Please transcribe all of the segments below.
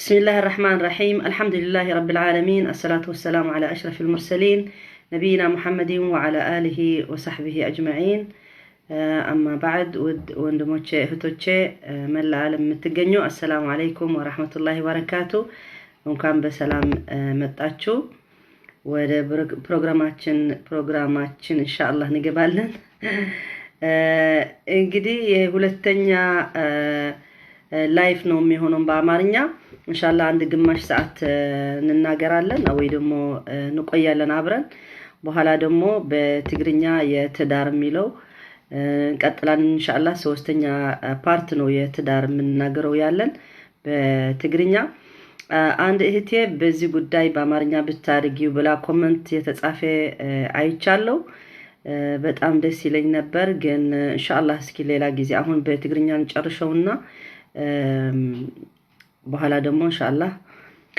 بسم الله الرحمن الرحيم، الحمد لله رب العالمين، الصلاة والسلام على أشرف المرسلين، نبينا محمد وعلى آله وصحبه أجمعين، أما بعد። ውድ ወንድሞቼ እህቶቼ፣ መላ ዓለም የምትገኙ፣ السلام عليكم ورحمة الله وبركاته። እንኳን በሰላም መጣችሁ። ወደ ፕሮግራማችን ኢንሻአላህ እንገባለን። እንግዲህ የሁለተኛ live ነው የሚሆነው በአማርኛ። ኢንሻአላህ አንድ ግማሽ ሰዓት እንናገራለን ወይ ደግሞ እንቆያለን አብረን። በኋላ ደግሞ በትግርኛ የትዳር የሚለው እንቀጥላለን ኢንሻአላህ። ሶስተኛ part ነው የትዳር የምንናገረው ያለን በትግርኛ። አንድ እህቴ በዚህ ጉዳይ በአማርኛ ብታርጊው ብላ comment የተጻፈ አይቻለሁ። በጣም ደስ ይለኝ ነበር፣ ግን ኢንሻአላህ እስኪ ሌላ ጊዜ፣ አሁን በትግርኛ እንጨርሸውና በኋላ ደግሞ ኢንሻአላህ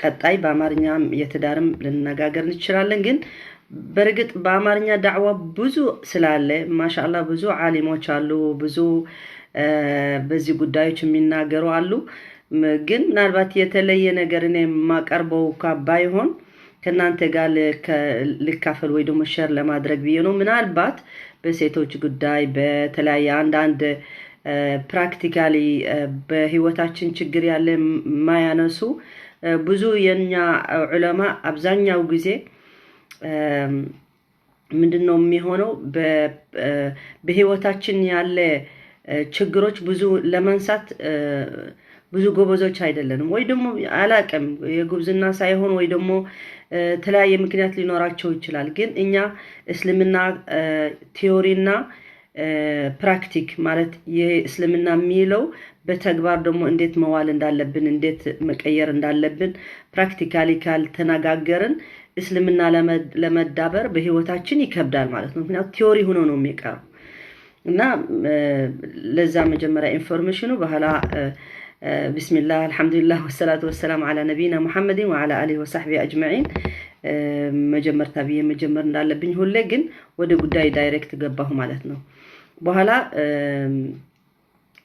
ቀጣይ በአማርኛም የትዳርም ልንነጋገር እንችላለን። ግን በእርግጥ በአማርኛ ዳዕዋ ብዙ ስላለ፣ ማሻአላህ ብዙ ዓሊሞች አሉ፣ ብዙ በዚህ ጉዳዮች የሚናገሩ አሉ። ግን ምናልባት የተለየ ነገር እኔ የማቀርበው ባይሆን ከእናንተ ጋር ልካፈል ወይ ደግሞ share ለማድረግ ብዬ ነው። ምናልባት በሴቶች ጉዳይ በተለያየ አንዳንድ practically በህይወታችን ችግር ያለ የማያነሱ ብዙ የኛ ዑለማ አብዛኛው ጊዜ ምንድን ነው የሚሆነው፣ በህይወታችን ያለ ችግሮች ብዙ ለማንሳት ብዙ ጎበዞች አይደለንም፣ ወይ ደግሞ አላቅም የጉብዝና ሳይሆን ወይ ደግሞ የተለያየ ምክንያት ሊኖራቸው ይችላል። ግን እኛ እስልምና theory ና practic ማለት የእስልምና የሚለው በተግባር ደግሞ እንዴት መዋል እንዳለብን፣ እንዴት መቀየር እንዳለብን practically ካልተነጋገርን እስልምና ለመዳበር በህይወታችን ይከብዳል ማለት ነው። ምክንያቱም theory ሆኖ ነው የሚቀረው። እና ለዛ መጀመሪያ information ኑ በኋላ። بسم الله، الحمد لله، والصلاة والسلام على نبينا محمد وعلى آله وصحبه أجمعين። መጀመርታ ብዬ መጀመር እንዳለብኝ ሁሌ ግን ወደ ጉዳይ direct ገባሁ ማለት ነው። በኋላ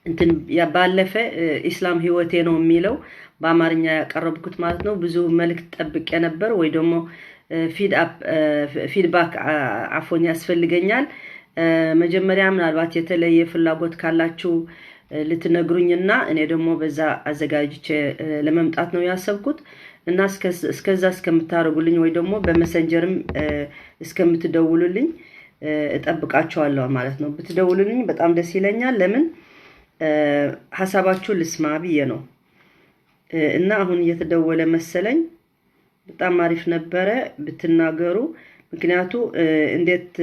እንትን ባለፈ ኢስላም ህይወቴ ነው የሚለው በአማርኛ ያቀረብኩት ማለት ነው። ብዙ መልእክት ጠብቄ ነበር ወይ ደግሞ feedback عفوا ያስፈልገኛል። መጀመሪያ ምናልባት የተለየ ፍላጎት ካላችሁ ልትነግሩኝና እኔ ደግሞ በዛ አዘጋጅቼ ለመምጣት ነው ያሰብኩት። እና እስከዛ እስከምታደርጉልኝ ወይ ደግሞ በ Messenger ም እስከምትደውሉልኝ እጠብቃችኋለሁ ማለት ነው። ብትደውሉልኝ በጣም ደስ ይለኛል። ለምን ሀሳባችሁ ልስማ ብዬ ነው። እና አሁን እየተደወለ መሰለኝ። በጣም አሪፍ ነበረ ብትናገሩ። ምክንያቱ እንዴት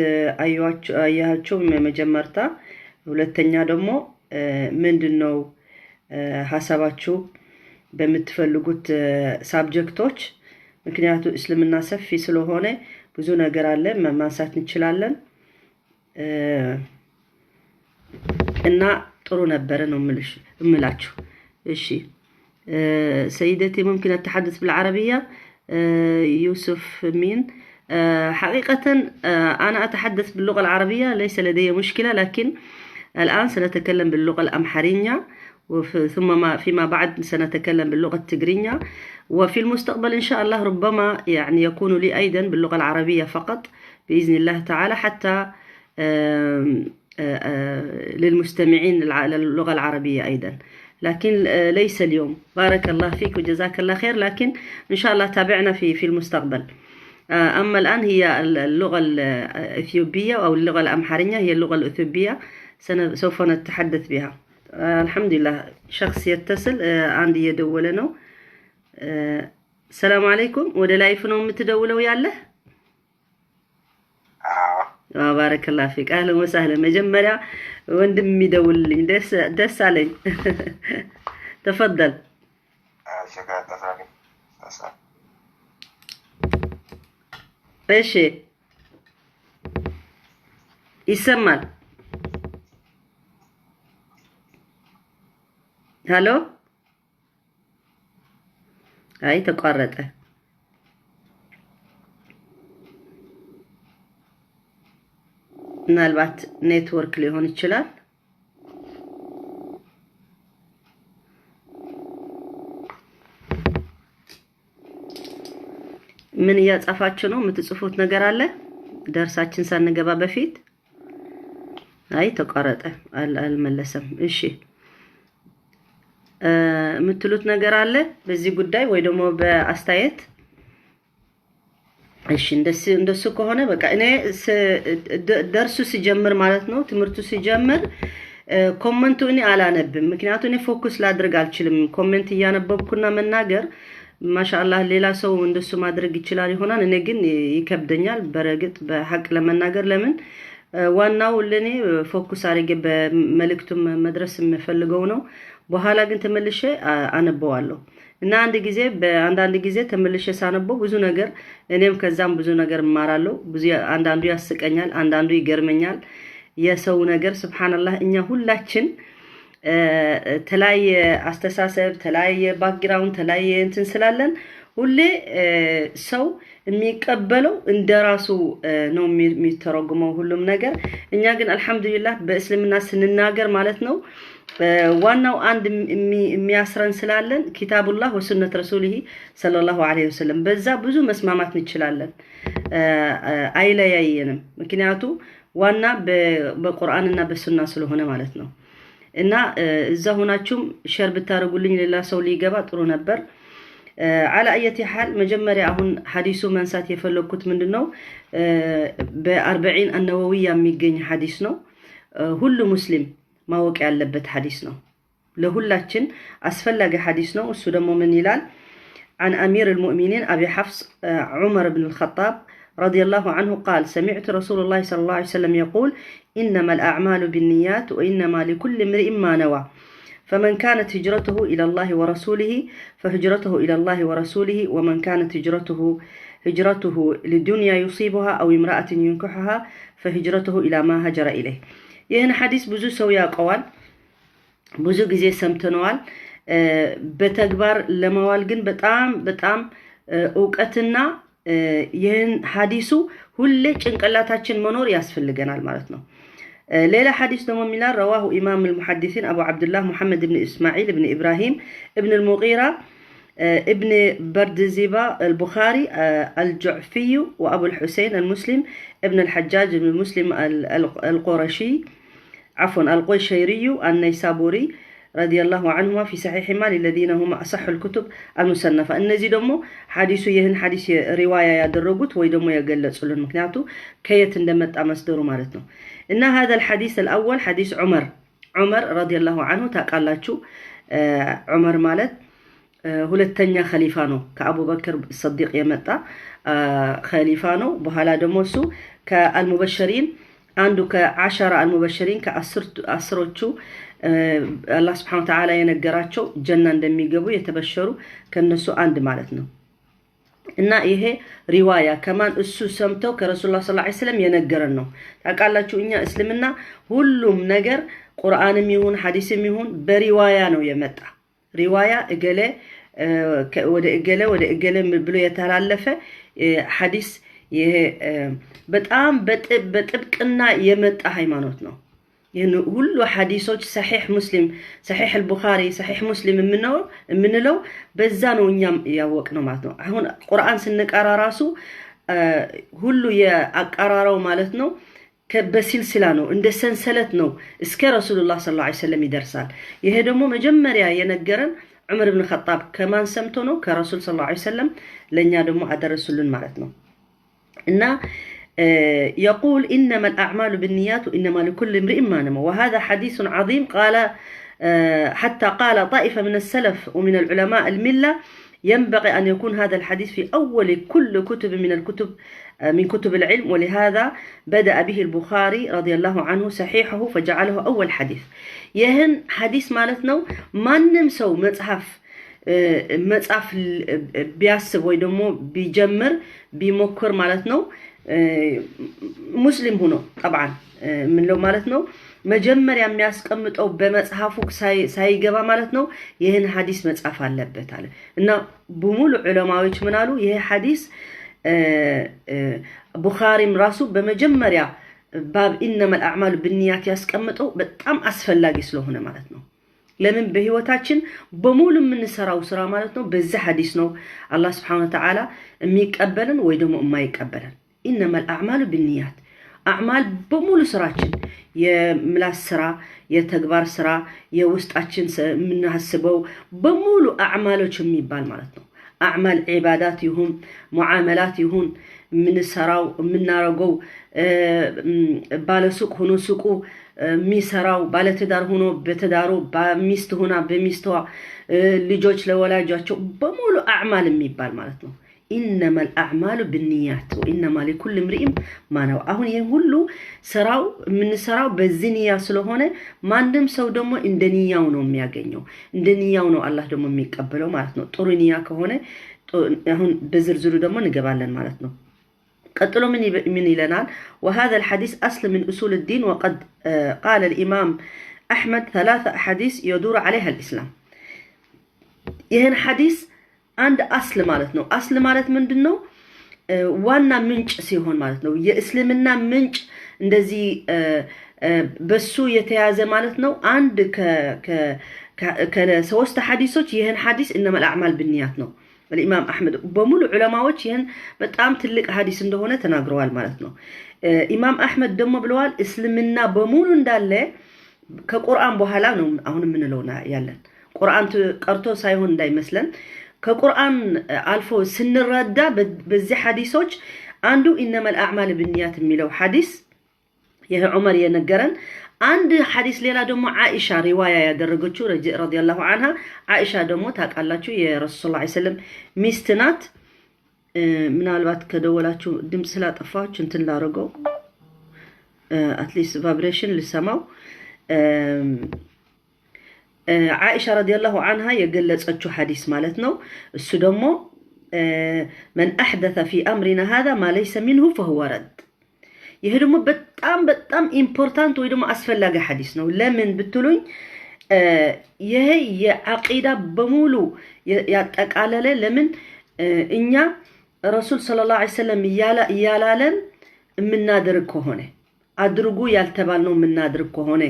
አያቸው መጀመርታ፣ ሁለተኛ ደግሞ ምንድን ነው ሀሳባችሁ በምትፈልጉት subject ኦች። ምክንያቱ እስልምና ሰፊ ስለሆነ ብዙ ነገር አለ ማንሳት እንችላለን። እና ጥሩ ነበረ ነው ምልሽ እምላችሁ። እሺ سيدتي، ممكن التحدث بالعربية؟ يوسف مين؟ حقيقة أنا أتحدث باللغة العربية، ليس لدي مشكلة، لكن الآن سنتكلم باللغة الأمحرية، ثم ما فيما بعد سنتكلم باللغة التجرينية، وفي المستقبل إن شاء الله ربما يعني يكون لي أيضا باللغة العربية فقط بإذن الله تعالى، حتى للمستمعين للغة العربية أيضا، لكن ليس اليوم. بارك الله فيك وجزاك الله خير، لكن إن شاء الله تابعنا في المستقبل. أما الآن هي اللغة الإثيوبية أو اللغة الأمحرية، هي اللغة الإثيوبية، سوف نتحدث بها. الحمد لله شخص يتصل، አንድ እየደወለ ነው። السلام عليكم። ወደ live ነው የምትደውለው ያለህ? አዎ። بارك الله فيك، أهلا وسهلا። መጀመሪያ ወንድም የሚደውልልኝ ደስ አለኝ። تفضل። شكرا ተስፋ። እሺ ይሰማል። Hello፣ አይ ተቋረጠ። ምናልባት ኔትወርክ ሊሆን ይችላል። ምን እያጻፋችሁ ነው? የምትጽፉት ነገር አለ? ደርሳችን ሳንገባ በፊት። አይ ተቋረጠ፣ አልመለሰም። እሺ፣ የምትሉት ነገር አለ በዚህ ጉዳይ ወይ ደግሞ በአስተያየት? እሺ፣ እንደሱ ከሆነ በቃ እኔ ደርሱ ሲጀምር ማለት ነው፣ ትምህርቱ ሲጀምር comment ኡ እኔ አላነብም። ምክንያቱ እኔ focus ላድርግ አልችልም። Comment እያነበብኩና መናገር፣ ማሻአላህ ሌላ ሰው እንደሱ ማድረግ ይችላል ይሆናል። እኔ ግን ይከብደኛል። በረግጥ በሀቅ ለመናገር ለምን ዋናው ለእኔ focus አድርጌ በመልእክቱ መድረስ የምፈልገው ነው። በኋላ ግን ተመልሼ አነበዋለሁ እና አንድ ጊዜ በአንዳንድ ጊዜ ተመልሼ ሳነበው ብዙ ነገር እኔም ከዛም ብዙ ነገር እማራለሁ። ብዙ አንዳንዱ ያስቀኛል፣ አንዳንዱ ይገርመኛል። የሰው ነገር ስብሓንላህ፣ እኛ ሁላችን ተለያየ አስተሳሰብ፣ ተለያየ background፣ ተለያየ እንትን ስላለን ሁሌ ሰው የሚቀበለው እንደ ራሱ ነው የሚተረጉመው ሁሉም ነገር። እኛ ግን አልሐምዱሊላህ በእስልምና ስንናገር ማለት ነው ዋናው አንድ የሚያስረን ስላለን ኪታቡላህ ወሱነት ረሱሊሂ ሰለላሁ ዐለይሂ ወሰለም፣ በዛ ብዙ መስማማት እንችላለን። አይለያየንም። ምክንያቱ ዋና በቁርአንና በሱና ስለሆነ ማለት ነው። እና እዛ ሆናችሁም share ብታደርጉልኝ ሌላ ሰው ሊገባ ጥሩ ነበር። አላ አየቲ ሓል መጀመሪያ አሁን ሐዲሱ መንሳት የፈለግኩት ምንድን ነው? በአርበዒን አነወዊያ የሚገኝ ሐዲስ ነው። ሁሉ ሙስሊም ማወቅ ያለበት ሐዲስ ነው። ለሁላችን አስፈላጊ ሐዲስ ነው። እሱ ደግሞ ምን ይላል? عن أمير المؤمنين أبي حفص عمر بن الخطاب رضي الله عنه قال: سمعت رسول الله صلى الله عليه وسلم يقول: إنما الأعمال بالنيات وإنما لكل امرئ ما نوى، فمن كانت هجرته إلى الله ورسوله فهجرته إلى الله ورسوله، ومن كانت هجرته لدنيا يصيبها أو امرأة ينكحها فهجرته إلى ما هاجر إليه። ይህን ሐዲስ ብዙ ሰው ያውቀዋል፣ ብዙ ጊዜ ሰምተነዋል። በተግባር ለማዋል ግን በጣም በጣም እውቀትና ይህን ሐዲሱ ሁሌ ጭንቅላታችን መኖር ያስፈልገናል ማለት ነው። ሌላ ሐዲስ ደግሞ የሚላል رواه إمام المحدثين أبو عبد الله محمد بن إسماعيل بن إبراهيم ابن المغيرة ابن بردزبة البخاري الجعفي وأبو الحسين المسلم ابن الحجاج بن مسلم القرشي، عفوا، القشيري النيسابوري رضي الله عنهما في صحيحهما الذين هما أصح الكتب المصنفة። እነዚህ ደግሞ ሐዲሱ ይህን ሐዲስ ሪዋያ ያደረጉት ወይ ደግሞ የገለጹልን፣ ምክንያቱ ከየት እንደመጣ መስደሩ ማለት ነው። እና هذا الحديث الأول حديث عمر ዑመር رضي الله عنه። ታውቃላችሁ፣ ዑመር ማለት ሁለተኛ ኸሊፋ ነው። ከአቡበክር ሰዲቅ የመጣ ኸሊፋ ነው። በኋላ ደግሞ እሱ ከ المبشرين አንዱ፣ ከ عشرة المبشرين፣ ከአስሮቹ አላህ ስብሐነ ወተዓላ የነገራቸው ጀና እንደሚገቡ የተበሸሩ ከነሱ አንድ ማለት ነው። እና ይሄ ሪዋያ ከማን እሱ ሰምተው ከረሱሉላህ ሰለላሁ ዐለይሂ ወሰለም የነገረን ነው። ታውቃላችሁ፣ እኛ እስልምና ሁሉም ነገር ቁርአንም ይሁን ሐዲስም ይሁን በሪዋያ ነው የመጣ። ሪዋያ እገሌ ወደ እገሌ ወደ እገሌ ብሎ የተላለፈ ሐዲስ፣ ይሄ በጣም በጥብቅና የመጣ ሃይማኖት ነው። ይህን ሁሉ ሐዲሶች ሰሒሕ ሙስሊም፣ ሰሒሕ አልቡኻሪ፣ ሰሒሕ ሙስሊም የምንለው በዛ ነው እኛም ያወቅነው ማለት ነው። አሁን ቁርአን ስንቀራ ራሱ ሁሉ የአቀራራው ማለት ነው በሲልሲላ ነው፣ እንደ ሰንሰለት ነው፣ እስከ ረሱሉላህ ሰለላሁ ዐለይሂ ወሰለም ይደርሳል። ይሄ ደግሞ መጀመሪያ የነገረን ዑመር ብን ኸጣብ ከማን ሰምቶ ነው? ከረሱል ሰለላሁ ዐለይሂ ወሰለም፣ ለእኛ ደግሞ አደረሱልን ማለት ነው። እና يقول: إنما الأعمال بالنيات وإنما لكل امرئ ما نوى. وهذا حديث عظيم. قال حتى قال طائفة من السلف ومن العلماء الملة: ينبغي أن يكون هذا الحديث في أول كل كتب من الكتب من كتب العلم، ولهذا بدأ به البخاري رضي الله عنه صحيحه فجعله أول حديث። ይህን ሐዲስ ማለት ነው ማንም ሰው መጽሐፍ መጻፍ ቢያስብ ወይ ደግሞ ቢጀምር ቢሞክር ማለት ነው፣ ሙስሊም ሆኖ ጠብዓን የምንለው ማለት ነው፣ መጀመሪያ የሚያስቀምጠው በመጽሐፉ ሳይገባ ማለት ነው ይህን ሐዲስ መጻፍ አለበት አለ። እና በሙሉ ዑለማዎች ምን አሉ? ይሄ ሐዲስ ቡኻሪም ራሱ በመጀመሪያ ባብ إنما الأعمال بالنيات ያስቀምጠው በጣም አስፈላጊ ስለሆነ ማለት ነው። ለምን በህይወታችን በሙሉ የምንሰራው ስራ ማለት ነው በዚህ ሐዲስ ነው አላህ سبحانه وتعالى የሚቀበልን ወይ ደግሞ የማይቀበለን። إنما الأعمال بالنيات። أعمال በሙሉ ስራችን፣ የምላስ ስራ፣ የተግባር ስራ፣ የውስጣችን የምናስበው በሙሉ አዕማሎች የሚባል ማለት ነው። أعمال عبادات ይሁን معاملات ይሁን የምንሰራው የምናረገው፣ ባለሱቅ ሆኖ ሱቁ የሚሰራው፣ ባለትዳር ሆኖ በትዳሩ፣ ሚስት ሆና በሚስትዋ፣ ልጆች ለወላጇቸው በሙሉ أعمال የሚባል ማለት ነው። إنما الأعمال بالنيات وإنما لكل امرئ ما نوى። አሁን ይህ ሁሉ ስራው የምንሰራው በዚህ ንያ ስለሆነ ማንም ሰው ደግሞ እንደ ንያው ነው የሚያገኘው፣ እንደ ንያው ነው አላህ ደግሞ የሚቀበለው ማለት ነው። ጥሩ ንያ ከሆነ አሁን በዝርዝሩ ደግሞ እንገባለን ማለት ነው። ቀጥሎ ምን ይለናል? وهذا الحديث أصل من أصول الدين، وقد قال الإمام أحمد: ثلاثة أحاديث يدور عليها الإسلام። ይህን ሐዲስ አንድ أصل ማለት ነው። أصل ማለት ምንድን ነው? ዋና ምንጭ ሲሆን ማለት ነው። የእስልምና ምንጭ እንደዚህ በሱ የተያዘ ማለት ነው። አንድ ከሶስት ሐዲሶች ይህን ሐዲስ إنما الأعمال بالنيات ነው። ኢማም አሕመድ በሙሉ ዑለማዎች ይህን በጣም ትልቅ ሐዲስ እንደሆነ ተናግረዋል ማለት ነው። ኢማም አሕመድ ደግሞ ብለዋል እስልምና በሙሉ እንዳለ ከቁርአን በኋላ ነው አሁን የምንለው ያለን፣ ቁርአን ቀርቶ ሳይሆን እንዳይመስለን፣ ከቁርአን አልፎ ስንረዳ በዚህ ሐዲሶች አንዱ إنما الأعمال بالنيات የሚለው ሐዲስ ይህ ዑመር የነገረን አንድ ሐዲስ፣ ሌላ ደግሞ ዓኢሻ رواية ያደረገችው رضي الله عنها። ዓኢሻ ደግሞ ታውቃላችሁ የረሱል ስ ሰለም ሚስት ናት። ምናልባት ከደወላችሁ ድምፅ ስላጠፋችሁ እንትን ላደርገው፣ at least vibration ልሰማው። ዓኢሻ رضي الله عنها የገለጸችው ሐዲስ ማለት ነው። እሱ ደግሞ من أحدث في أمرنا هذا ما ليس منه فهو رد። ይሄ ደግሞ በጣም በጣም important ወይ ደግሞ አስፈላጊ ሐዲስ ነው። ለምን ብትሉኝ ይሄ የዓቂዳ በሙሉ ያጠቃለለ፣ ለምን እኛ ረሱል صلى الله عليه وسلم ያላለን የምናደርግ ከሆነ፣ አድርጉ ያልተባልነው የምናደርግ ከሆነ፣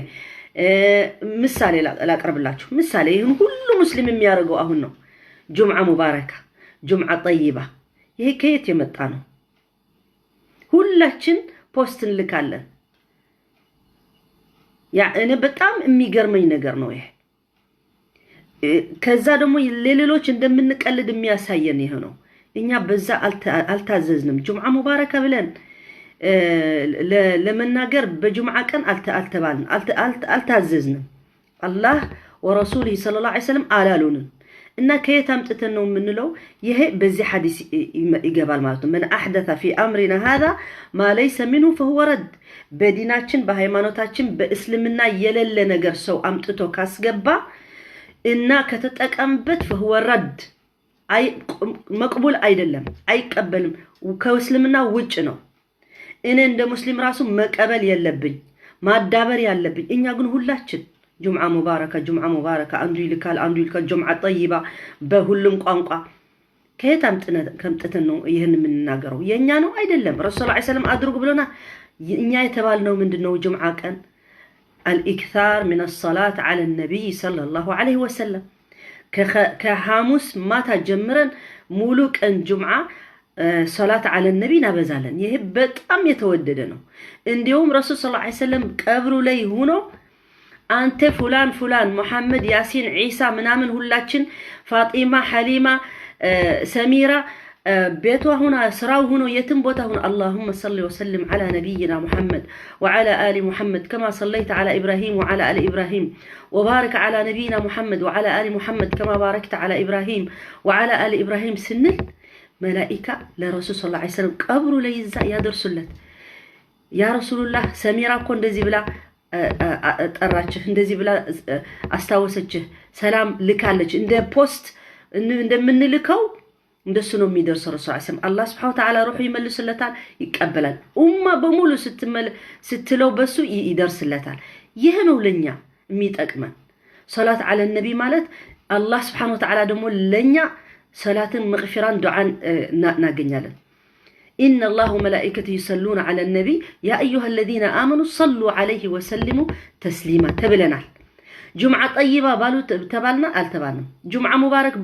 ምሳሌ ላቅርብላችሁ። ምሳሌ ይህን ሁሉ ሙስሊም የሚያደርገው አሁን ነው። جمعة مباركة፣ جمعة طيبة። ይሄ ከየት የመጣ ነው? ሁላችን post እንልካለን። ያ እኔ በጣም የሚገርመኝ ነገር ነው ይሄ። ከዛ ደግሞ ለሌሎች እንደምንቀልድ የሚያሳየን ይሄ ነው። እኛ በዛ አልታዘዝንም። جمعة مباركة ብለን ለመናገር በጁምዓ ቀን አልተባልን፣ አልታዘዝንም። አላህ ورسوله صلى الله عليه وسلم አላሉንም። እና ከየት አምጥተን ነው የምንለው? ይሄ በዚህ ሐዲስ ይገባል ማለት ነው። من أحدث في أمرنا هذا ما ليس منه فهو رد። በዲናችን፣ በሃይማኖታችን፣ በእስልምና የሌለ ነገር ሰው አምጥቶ ካስገባ እና ከተጠቀምበት فهو رد፣ مقبول አይደለም፣ አይቀበልም፣ ከእስልምና ውጭ ነው። እኔ እንደ ሙስሊም ራሱ መቀበል የለብኝ፣ ማዳበር ያለብኝ። እኛ ግን ሁላችን جمعة مباركة، جمعة مباركة፣ አንዱ ይልካል፣ አንዱ ይልካል፣ جمعة طيبة በሁሉም ቋንቋ። ከየት አምጥተን ነው ይህን የምንናገረው? የእኛ ነው አይደለም። ረሱል ስ ሰለም አድርጉ ብሎና እኛ የተባልነው ምንድን ነው? ጁምዓ ቀን الإكثار من الصلاة على النبي صلى الله عليه وسلم። ከሐሙስ ማታ ጀምረን ሙሉ ቀን ጁምዓ صلاة على النبي እናበዛለን። ይህ በጣም የተወደደ ነው። እንዲሁም ረሱል صلى الله عليه وسلم ቀብሩ ላይ ሁኖ አንተ فلان فلان፣ ሙሐመድ፣ ያሲን፣ ዒሳ ምናምን ሁላችን፣ ፋጢማ፣ ሐሊማ፣ ሰሚራ ቤቷ ሁና ስራው ሁኖ የትም ቦታ ሁኖ اللهم صل وسلم على نبينا محمد وعلى آل محمد كما صليت على إبراهيم وعلى آل إبراهيم وبارك على نبينا محمد وعلى آل محمد كما باركت على إبراهيم وعلى آل إبراهيم ስንል መላኢካ ለረሱል صلى الله عليه وسلم ቀብሩ ላይ ይዛ ያደርሱለት። يا رسول الله፣ ሰሚራ እኮ እንደዚህ ብላ ጠራችህ፣ እንደዚህ ብላ አስታወሰችህ፣ ሰላም ልካለች። እንደ post እንደምንልከው እንደሱ ነው የሚደርሰው። ረሱል ዐለይሂ ሰላም አላህ سبحانه وتعالى ሩሑ ይመልስለታል፣ ይቀበላል። ኡማ በሙሉ ስትለው በሱ ይደርስለታል። ይህ ነው ለኛ የሚጠቅመን صلاة على النبي ማለት። አላህ سبحانه وتعالى ደግሞ ለኛ ሰላትን፣ መግፊራን፣ ዱዓን እናገኛለን። إن الله وملائكته يصلون على النبي يا أيها الذين آمنوا صلوا عليه وسلموا تسليما ተብለናል። ጁምዓ ጠይባ ባሉ ተባልና አልተባልንም። ጁምዓ ሙባረክ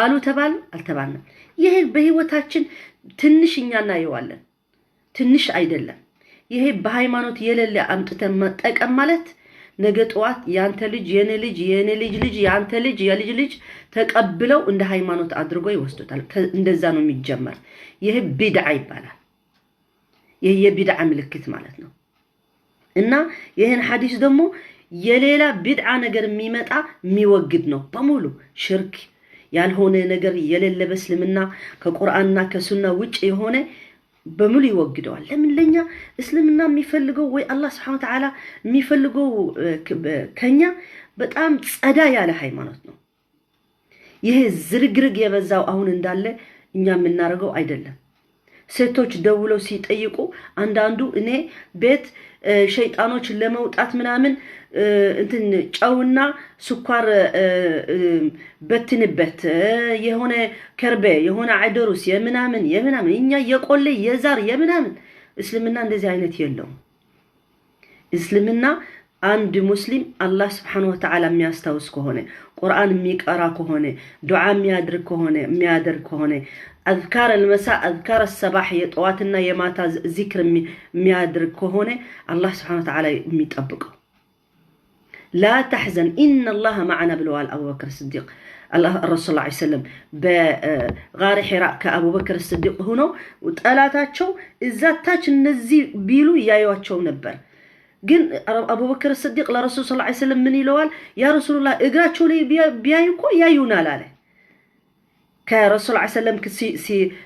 አሉ ተባልን አልተባልንም። ይሄ በህይወታችን ትንሽ እኛ እናየዋለን፣ ትንሽ አይደለም። ይሄ በሃይማኖት የሌለ አምጥተን መጠቀም ማለት ነገ ጠዋት ያንተ ልጅ፣ የኔ ልጅ፣ የኔ ልጅ ልጅ፣ የአንተ ልጅ፣ የልጅ ልጅ ተቀብለው እንደ ሃይማኖት አድርጎ ይወስዱታል። እንደዛ ነው የሚጀመር። ይሄ ቢድዓ ይባላል። ይህ የቢድዓ ምልክት ማለት ነው። እና ይህን ሐዲስ ደግሞ የሌላ ቢድዓ ነገር የሚመጣ የሚወግድ ነው በሙሉ። ሽርክ ያልሆነ ነገር የሌለ በእስልምና ከቁርአንና ከሱና ውጭ የሆነ በሙሉ ይወግደዋል። ለምን ለኛ እስልምና የሚፈልገው ወይ አላህ ስብሐነ ወተዓላ የሚፈልገው ከኛ በጣም ጸዳ ያለ ሃይማኖት ነው። ይሄ ዝርግርግ የበዛው አሁን እንዳለ እኛ የምናደርገው አይደለም። ሴቶች ደውለው ሲጠይቁ አንዳንዱ እኔ ቤት ሸይጣኖች ለመውጣት ምናምን እንትን ጨውና ስኳር በትንበት፣ የሆነ ከርቤ፣ የሆነ አይደሩስ የምናምን የምናምን፣ እኛ የቆሌ የዛር የምናምን። እስልምና እንደዚህ አይነት የለውም። እስልምና አንድ ሙስሊም አላህ ስብሐነሁ ወተዓላ የሚያስታውስ ከሆነ፣ ቁርአን የሚቀራ ከሆነ፣ ዱዓ የሚያደርግ ከሆነ፣ أذكار المساء، أذكار الصباح፣ የጠዋትና የማታ ዚክር የሚያደርግ ከሆነ አላህ ስብሐነሁ ወተዓላ የሚጠብቀው። لا تحزن إن الله معنا ብለዋል አቡበክር ስዲቅ። ረሱል ላ ሰለም በጋሪ ሒራ ከአቡበክር ስዲቅ ሆነው ጠላታቸው እዛ ታች እነዚህ ቢሉ እያዩቸው ነበር። ግን አቡበክር ስዲቅ ለረሱል ስ ሰለም ምን ይለዋል? ያ ረሱሉላህ፣ እግራቸው ላይ ቢያዩ እኮ ያዩናል አለ። ከረሱል ሰለም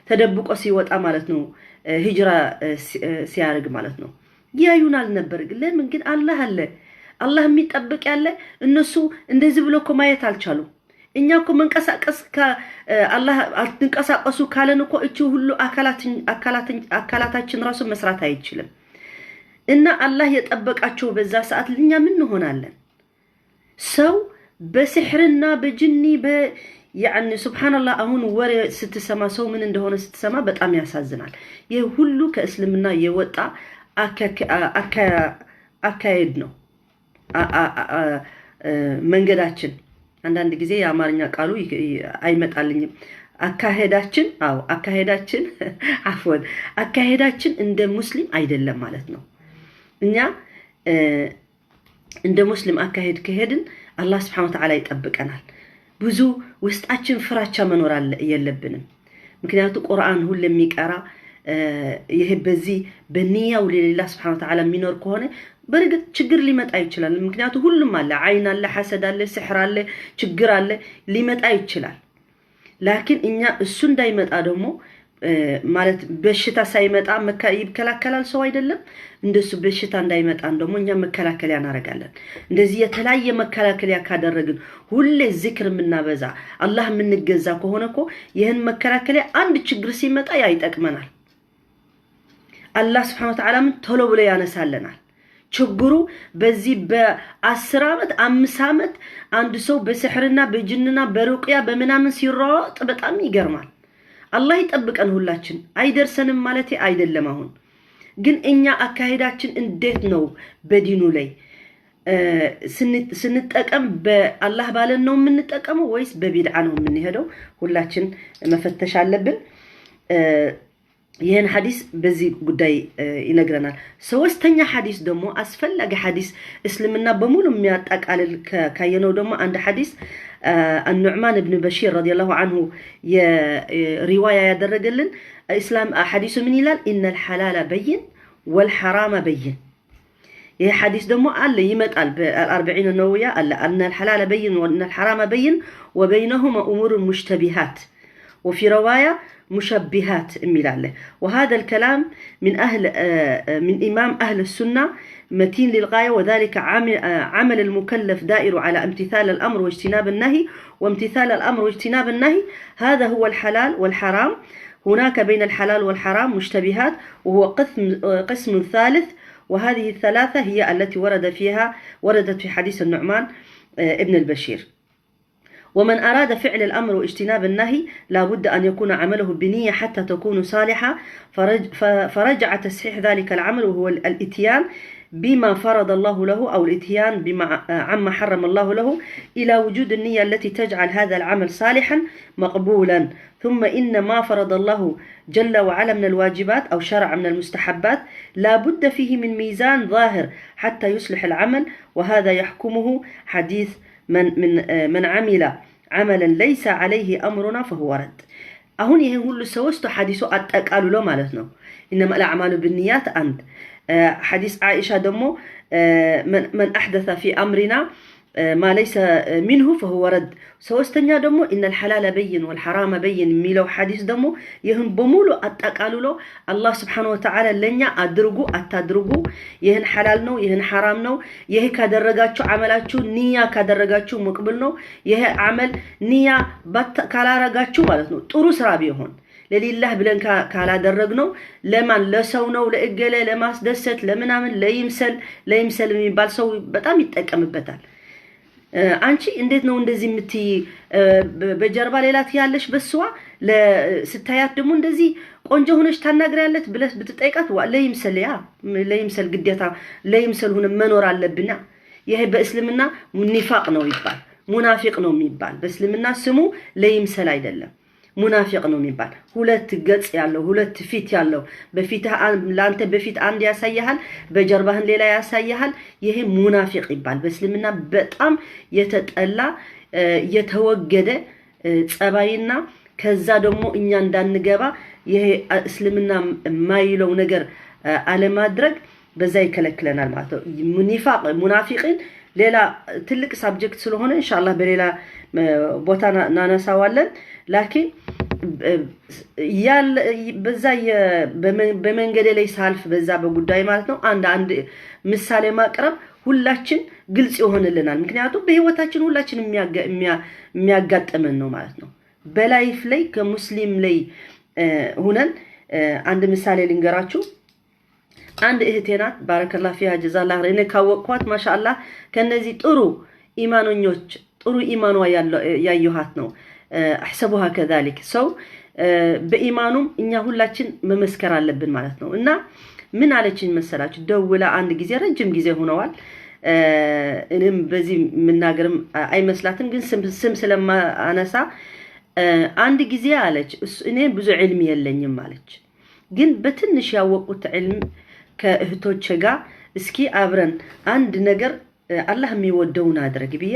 ተደብቆ ሲወጣ ማለት ነው፣ ሂጅራ ሲያደርግ ማለት ነው። ያዩናል ነበር። ለምን ግን? አላህ አለ፣ አላህ የሚጠብቅ ያለ። እነሱ እንደዚህ ብሎ እኮ ማየት አልቻሉም። እኛ እኮ መንቀሳቀስ አላህ አትንቀሳቀሱ ካለን እኮ እቺ ሁሉ አካላታችን ራሱ መስራት አይችልም። እና አላህ የጠበቃቸው በዛ ሰዓት እኛ ምን እንሆናለን? ሰው በስሕርና በጅኒ يعني ሱብሓነላህ፣ አሁን ወሬ ስትሰማ፣ ሰው ምን እንደሆነ ስትሰማ በጣም ያሳዝናል። ይህ ሁሉ ከእስልምና የወጣ አካሄድ ነው። መንገዳችን፣ አንዳንድ ጊዜ የአማርኛ ቃሉ አይመጣልኝም። አካሄዳችን፣ አዎ አካሄዳችን፣ አፍወን፣ አካሄዳችን እንደ ሙስሊም አይደለም ማለት ነው። እኛ እንደ ሙስሊም አካሄድ ከሄድን አላህ ስብሐነ ወተዓላ ይጠብቀናል። ብዙ ውስጣችን ፍራቻ መኖር የለብንም። ምክንያቱ ቁርአን ሁሉ የሚቀራ፣ ይሄ በዚህ በኒያው ለላህ ስብሐነ ወተዓላ የሚኖር ከሆነ በእርግጥ ችግር ሊመጣ ይችላል። ምክንያቱ ሁሉም አለ፣ አይን አለ፣ ሐሰድ አለ፣ ስሕር አለ፣ ችግር አለ፣ ሊመጣ ይችላል። ላኪን እኛ እሱ እንዳይመጣ ደግሞ፣ ማለት በሽታ ሳይመጣ ይከላከላል ሰው አይደለም። እንደሱ በሽታ እንዳይመጣን ደግሞ እኛ መከላከያ እናደርጋለን። እንደዚህ የተለያየ መከላከያ ካደረግን፣ ሁሌ ዚክር የምናበዛ፣ አላህ የምንገዛ ከሆነ እኮ ይህን መከላከያ አንድ ችግር ሲመጣ ያ ይጠቅመናል። አላህ ስብሐነ ወተዓላ ምን ቶሎ ብሎ ያነሳልናል። ችግሩ በዚህ በ10 ዓመት፣ 5 ዓመት አንድ ሰው በስሕርና በጅንና በሩቅያ በምናምን ሲሯሯጥ በጣም ይገርማል። አላህ ይጠብቀን ሁላችን። አይደርሰንም ማለት አይደለም። አሁን ግን እኛ አካሄዳችን እንዴት ነው? በዲኑ ላይ ስንጠቀም በአላህ ባለን ነው የምንጠቀመው ወይስ በቢድዓ ነው የምንሄደው? ሁላችን መፈተሽ አለብን። ይህን ሐዲስ በዚህ ጉዳይ ይነግረናል። ሶስተኛ ሐዲስ ደግሞ አስፈላጊ ሐዲስ፣ እስልምና በሙሉ የሚያጠቃልል ካየነው ደግሞ አንድ ሐዲስ አኑዕማን እብን በሺር ረዲየላሁ አንሁ ሪዋያ ያደረገልን እስላም ሐዲሱ ምን ይላል? إن الحلال بين والحرام بين። ይህ ሐዲስ ደግሞ አለ፣ ይመጣል፣ በአልአርበዒን ነወዊያ አለ። إن الحلال بين وإن الحرام بين وبينهما أمور مشتبهات وفي رواية مشبهات የሚል አለ። وهذا الكلام من إمام أهل السنة متين للغاية، وذلك عمل المكلف دائر على امتثال الأمر واجتناب النهي، وامتثال الأمر واجتناب النهي هذا هو الحلال والحرام. هناك بين الحلال والحرام مشتبهات، وهو قسم ثالث، وهذه الثلاثة هي التي وردت في حديث النعمان ابن البشير. ومن أراد فعل الأمر واجتناب النهي لا بد أن يكون عمله بنية حتى تكون صالحة، فرجع تصحيح ذلك العمل وهو الاتيان بما فرض الله له أو الإتيان بما عما حرم الله له إلى وجود النية التي تجعل هذا العمل صالحا مقبولا. ثم إن ما فرض الله جل وعلا من الواجبات أو شرع من المستحبات لا بد فيه من ميزان ظاهر حتى يصلح العمل، وهذا يحكمه حديث من عمل عملا ليس عليه أمرنا فهو رد. አሁን ይህን ሁሉ ሶስቱ ሐዲሱ አጠቃልሎ ማለት ነው። إنما الأعمال بالنيات አንድ ሐዲስ ዓኢሻ ደግሞ من أحدث في أمرنا ما ليس منه فهو رد። ሶስተኛ ደግሞ إن الحلال بين والحرام بين የሚለው ሐዲስ ደግሞ ይህን በሙሉ አጠቃልሎ አላህ سبحانه وتعالى ለእኛ አድርጉ አታድርጉ፣ ይህን ሐላል ነው፣ ይህን ሐራም ነው፣ ይህ ካደረጋችሁ አመላችሁ ንያ ካደረጋችሁ مقبول ነው፣ ይህ አመል ንያ ካላረጋችሁ ማለት ነው ጥሩ ስራ ቢሆን ለሊላህ ብለን ካላደረግነው ለማን ለሰው ነው ለእገሌ ለማስደሰት ለምናምን ለይምሰል ለይምሰል የሚባል ሰው በጣም ይጠቀምበታል። አንቺ እንዴት ነው እንደዚህ የምትይ? በጀርባ ሌላ ትያለሽ፣ በስዋ ስታያት ደግሞ እንደዚህ ቆንጆ ሆነሽ ታናግሪያለሽ ብለሽ ብትጠይቃት ለይምሰል ያ ለይምሰል ግዴታ ለይምሰል ሆነ መኖር አለብና ይሄ በእስልምና ኒፋቅ ነው ይባል፣ ሙናፊቅ ነው የሚባል። በእስልምና ስሙ ለይምሰል አይደለም፣ ሙናፊቅ ነው የሚባል። ሁለት ገጽ ያለው፣ ሁለት ፊት ያለው፣ በፊትህ ለአንተ በፊት አንድ ያሳይሃል፣ በጀርባህን ሌላ ያሳይሃል። ይሄ ሙናፊቅ ይባል። በእስልምና በጣም የተጠላ የተወገደ ጸባይና ከዛ ደግሞ እኛ እንዳንገባ ይሄ እስልምና የማይለው ነገር አለማድረግ በዛ ይከለክለናል ማለት ነው። ኒፋቅ ሙናፊቅን ሌላ ትልቅ subject ስለሆነ ኢንሻአላህ በሌላ ቦታ እናነሳዋለን። لكن በዛ በመንገዴ ላይ ሳልፍ በዛ በጉዳይ ማለት ነው አንድ አንድ ምሳሌ ማቅረብ ሁላችን ግልጽ ይሆንልናል። ምክንያቱም በህይወታችን ሁላችን የሚያጋጥመን ነው ማለት ነው። በ life ላይ ከሙስሊም ላይ ሁነን አንድ ምሳሌ ልንገራችሁ። አንድ እህቴ ናት፣ بارك الله فيها جزاها الله። እኔ ካወቅኳት ማሻአላህ ከነዚህ ጥሩ ኢማኖኞች ጥሩ ኢማኗ ያየኋት ነው። أحسبها كذلك ሰው በኢማኑም እኛ ሁላችን መመስከር አለብን ማለት ነው። እና ምን አለችኝ መሰላችሁ? ደውላ አንድ ጊዜ ረጅም ጊዜ ሆነዋል። እኔም በዚህ የምናገርም አይመስላትም፣ ግን ስም ስለማነሳ አንድ ጊዜ አለች፣ እኔ ብዙ ዕልም የለኝም አለች፣ ግን በትንሽ ያወቁት ዕልም ከእህቶቼ ጋር እስኪ አብረን አንድ ነገር አላህ የሚወደውን አድረግ ብዬ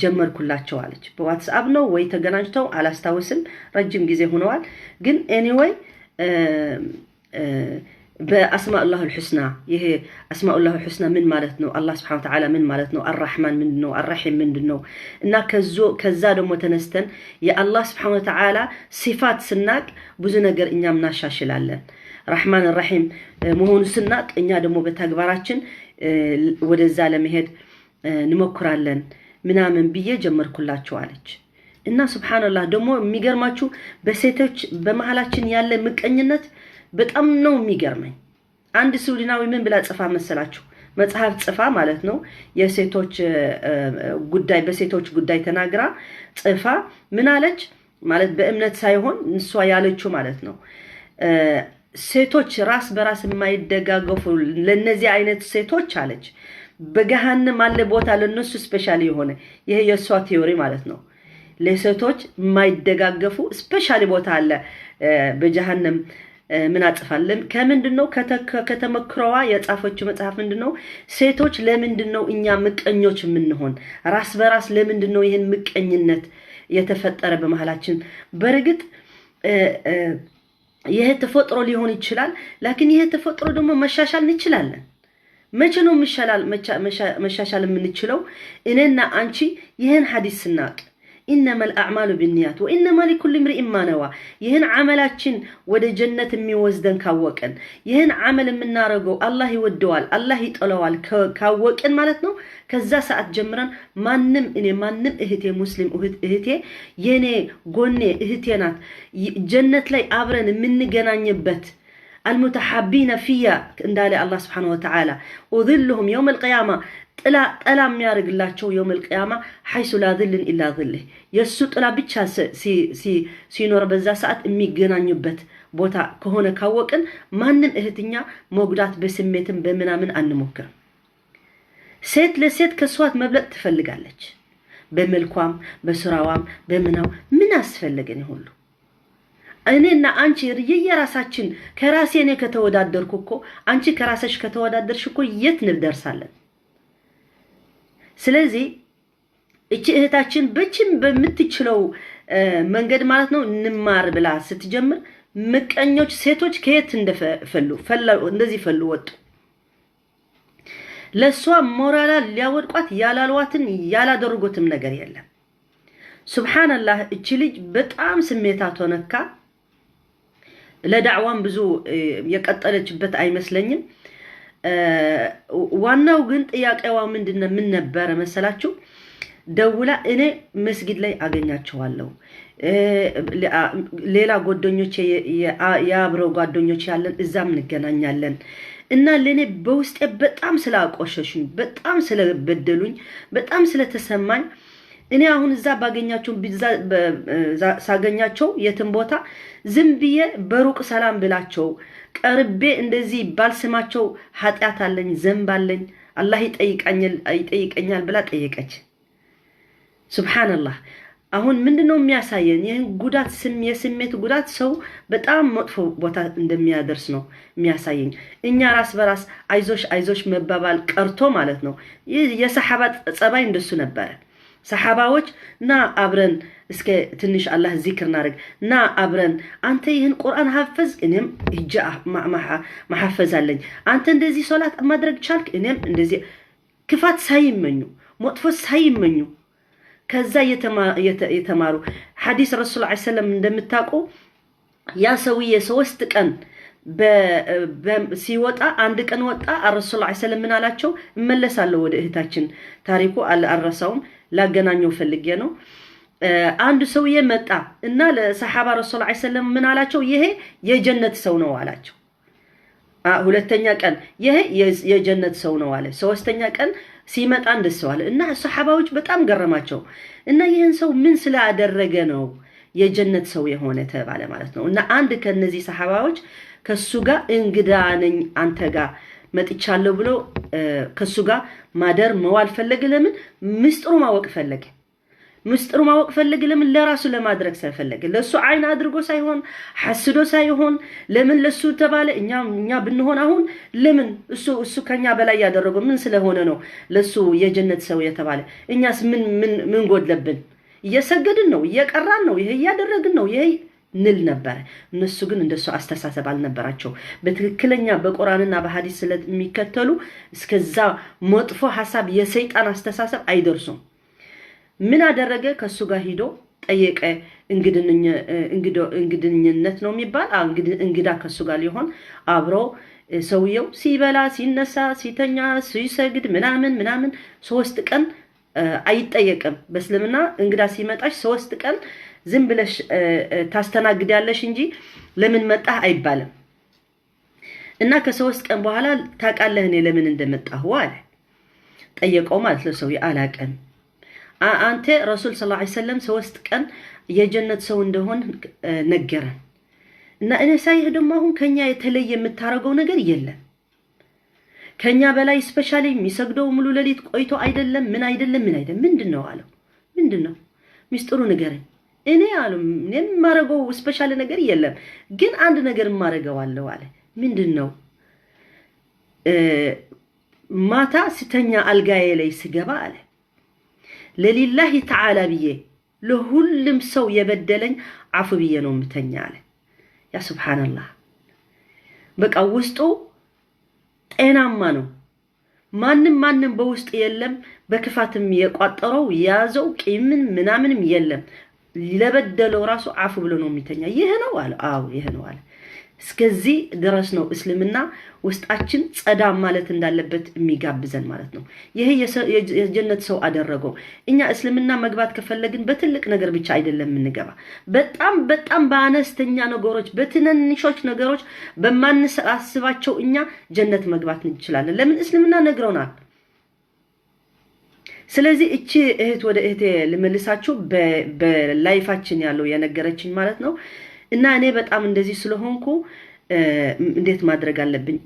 ጀመርኩላቸው አለች። በ WhatsApp ነው ወይ ተገናኝተው አላስታውስም፣ ረጅም ጊዜ ሆነዋል። ግን anyway በ أسماء الله الحسنى ይሄ أسماء الله الحسنى ምን ማለት ነው? አላህ سبحانه وتعالى ምን ማለት ነው? الرحمن ምንድን ነው? الرحيم ምንድን ነው? እና ከዛ ደግሞ ተነስተን የአላህ سبحانه وتعالى صفات ስናቅ ብዙ ነገር እኛም እናሻሽላለን። رحمن رحيم መሆኑ ስናቅ እኛ ደግሞ በተግባራችን ወደዛ ለመሄድ እንሞክራለን ምናምን ብዬ ጀመርኩላቸው አለች። እና سبحان الله ደግሞ የሚገርማችሁ በሴቶች በመሀላችን ያለ ምቀኝነት በጣም ነው የሚገርመኝ። አንድ ስዊድናዊ ምን ብላ ጽፋ መሰላችሁ? መጽሐፍ ጽፋ ማለት ነው የሴቶች ጉዳይ በሴቶች ጉዳይ ተናግራ ጽፋ ምን አለች? ማለት በእምነት ሳይሆን እሷ ያለችው ማለት ነው ሴቶች ራስ በራስ የማይደጋገፉ ለነዚህ አይነት ሴቶች አለች በገሃነም አለ ቦታ ለነሱ specially የሆነ። ይሄ የእሷ theory ማለት ነው። ለሴቶች የማይደጋገፉ specially ቦታ አለ በጀሃነም ምን አጽፋለን? ከምንድን ነው ከተመክሮዋ የጻፈችው መጽሐፍ ምንድን ነው? ሴቶች ለምንድን ነው እኛ ምቀኞች የምንሆን? ራስ በራስ ለምንድን ነው ይህን ምቀኝነት የተፈጠረ በመሀላችን? በእርግጥ ይህ ተፈጥሮ ሊሆን ይችላል። لكن ይህ ተፈጥሮ ደግሞ መሻሻል እንችላለን። መቼ ነው መሻሻል የምንችለው? እኔና አንቺ ይህን ሐዲስ ስናቅ إنما الأعمال بالنيات وإنما لكل امرئ ما نوى ይህን ዓመላችን ወደ ጀነት የሚወስደን ካወቅን፣ ይህን ዓመል የምናደርገው አላህ ይወደዋል፣ አላህ ይጠለዋል ካወቅን ማለት ነው። ከዛ ሰዓት ጀምረን ማንም እኔ ማንም እህቴ ሙስሊም እህቴ የኔ ጎኔ እህቴ ናት። ጀነት ላይ አብረን የምንገናኝበት المتحابين في እንዳለ አላህ سبحانه وتعالى أظلهم يوم القيامة ጥላ ጠላ የሚያደርግላቸው يوم القيامة حيث لا ظل إلا ظله የእሱ ጥላ ብቻ ሲኖር በዛ ሰዓት የሚገናኙበት ቦታ ከሆነ ካወቅን ማንም እህትኛ መጉዳት በስሜትም በምናምን አንሞክርም። ሴት ለሴት ከሷት መብለጥ ትፈልጋለች። በመልኳም በስራዋም በምናው ምን አስፈለገን ሁሉ? እኔና አንቺ የየራሳችን ከራሴ እኔ ከተወዳደርኩ እኮ አንቺ ከራስሽ ከተወዳደርሽ እኮ የት እንደርሳለን? ስለዚህ እቺ እህታችን በችን በምትችለው መንገድ ማለት ነው እንማር ብላ ስትጀምር ምቀኞች ሴቶች ከየት እንደፈሉ እንደዚህ ፈሉ ወጡ። ለእሷ ሞራላ ሊያወድቋት ያላሏትን ያላደረጉትም ነገር የለም። ሱብሓነላህ እቺ ልጅ በጣም ስሜታ ተነካ። ለዳዕዋም ብዙ የቀጠለችበት አይመስለኝም። ዋናው ግን ጥያቄዋ ምንድነው? ምን ነበረ መሰላችሁ? ደውላ እኔ መስጊድ ላይ አገኛቸዋለሁ፣ ሌላ ጓደኞቼ የአብረው ጓደኞች ያለን እዛም እንገናኛለን እና ለእኔ በውስጤ በጣም ስላቆሸሹኝ፣ በጣም ስለበደሉኝ፣ በጣም ስለተሰማኝ እኔ አሁን እዛ ባገኛቸው ሳገኛቸው የትም ቦታ ዝም ብዬ በሩቅ ሰላም ብላቸው ቀርቤ እንደዚህ ባልስማቸው ኃጢአት አለኝ፣ ዘንብ አለኝ፣ አላህ ይጠይቀኛል ብላ ጠየቀች። ሱብሓነላህ። አሁን ምንድነው የሚያሳየን? ይህን ጉዳት የስሜት ጉዳት ሰው በጣም መጥፎ ቦታ እንደሚያደርስ ነው የሚያሳየኝ። እኛ ራስ በራስ አይዞሽ አይዞሽ መባባል ቀርቶ ማለት ነው። ይህ የሰሓባ ጸባይ እንደሱ ነበረ። ሰሓባዎች ና አብረን እስከ ትንሽ አላህ ዚክር እናደርግ፣ ና አብረን አንተ ይህን ቁርአን ሀፈዝ፣ እኔም ሂጄ ማሐፈዝ አለኝ። አንተ እንደዚህ ሶላት ማድረግ ቻልክ፣ እኔም እንደዚህ። ክፋት ሳይመኙ መጥፎ ሳይመኙ ከዛ የተማሩ። ሐዲስ ረሱል ዐለይሂ ሰላም እንደምታውቁ ያ ሰውዬ 3 ቀን ሲወጣ አንድ ቀን ወጣ። ረሱል ዐለይሂ ሰላም ምን አላቸው? እመለሳለሁ ወደ እህታችን ታሪኩ አልረሳውም፣ ላገናኘው ፈልጌ ነው። አንድ ሰውዬ መጣ እና ለሰሓባ ረሱል ዐለይሂ ሰላም ምን አላቸው? ይሄ የጀነት ሰው ነው አላቸው። ሁለተኛ ቀን ይሄ የጀነት ሰው ነው አለ። ሶስተኛ ቀን ሲመጣ እንደሰው አለ እና ሰሓባዎች በጣም ገረማቸው እና ይህን ሰው ምን ስላደረገ ነው የጀነት ሰው የሆነ ተባለ ማለት ነው። እና አንድ ከነዚህ ሰሓባዎች ከሱ ጋር እንግዳ ነኝ አንተ ጋር መጥቻለሁ ብሎ ከሱ ጋር ማደር መዋል ፈለገ። ለምን? ምስጢሩ ማወቅ ፈለገ። ምስጢሩ ማወቅ ፈለገ። ለምን? ለራሱ ለማድረግ ስለፈለገ፣ ለሱ አይን አድርጎ ሳይሆን ሐስዶ ሳይሆን ለምን ለሱ ተባለ? እኛ ብንሆን አሁን ለምን እሱ ከኛ በላይ ያደረገው ምን ስለሆነ ነው ለሱ የጀነት ሰው የተባለ? እኛስ ምን ምን ምን ጎድለብን? እየሰገድን ነው፣ እየቀራን ነው፣ ይሄ እያደረግን ነው፣ ይሄ ንል ነበረ። እነሱ ግን እንደሱ አስተሳሰብ አልነበራቸው። በትክክለኛ በቁርአንና በሐዲስ ስለሚከተሉ እስከዛ መጥፎ ሐሳብ የሰይጣን አስተሳሰብ አይደርሱም። ምን አደረገ? ከሱ ጋር ሂዶ ጠየቀ። እንግድኝነት ነው የሚባል እንግዳ ከሱ ጋር ሊሆን አብሮ ሰውየው ሲበላ፣ ሲነሳ፣ ሲተኛ፣ ሲሰግድ ምናምን ምናምን 3 ቀን አይጠየቅም። በእስልምና እንግዳ ሲመጣሽ 3 ቀን ዝም ብለሽ ታስተናግዳለሽ እንጂ ለምን መጣህ አይባልም። እና ከ3 ቀን በኋላ ታውቃለህ እኔ ለምን እንደመጣሁ አለ። ጠየቀው ማለት ነው። ሰውዬው አላውቅም። አንተ ረሱል ሰለላሁ ዐለይሂ ወሰለም 3 ቀን የጀነት ሰው እንደሆን ነገረን። እና እኔ ሳይህ ደግሞ አሁን ከኛ የተለየ የምታረገው ነገር የለም። ከኛ በላይ specially የሚሰግደው ሙሉ ሌሊት ቆይቶ አይደለም፣ ምን አይደለም፣ ምን አይደለም። ምንድነው አለው። ምንድነው ሚስጥሩ ንገረኝ። እኔ አለው እኔ የማረገው special ነገር የለም፣ ግን አንድ ነገር የማረገው አለው አለ። ምንድነው? ማታ ስተኛ አልጋዬ ላይ ስገባ አለ ለሊላሂ ተዓላ ብዬ ለሁሉም ሰው የበደለኝ አፉ ብዬ ነው የምተኛ አለ። ያ ሱብሃንአላህ። በቃ ውስጡ ጤናማ ነው። ማንም ማንም በውስጥ የለም። በክፋትም የቋጠረው የያዘው ቂምን ምናምንም የለም። ለበደለው ራሱ አፉ ብሎ ነው የሚተኛ። ይህ ነው አለ። አዎ ይህ ነው አለ። እስከዚህ ድረስ ነው እስልምና ውስጣችን ጸዳ ማለት እንዳለበት የሚጋብዘን ማለት ነው። ይሄ የጀነት ሰው አደረገው። እኛ እስልምና መግባት ከፈለግን በትልቅ ነገር ብቻ አይደለም የምንገባ። በጣም በጣም በአነስተኛ ነገሮች፣ በትንንሾች ነገሮች በማንሳስባቸው እኛ ጀነት መግባት እንችላለን። ለምን? እስልምና ነግረውናል። ስለዚህ እቺ እህት ወደ እህቴ ልመልሳችሁ፣ በላይፋችን ያለው የነገረችኝ ማለት ነው። እና እኔ በጣም እንደዚህ ስለሆንኩ እንዴት ማድረግ አለብኝ?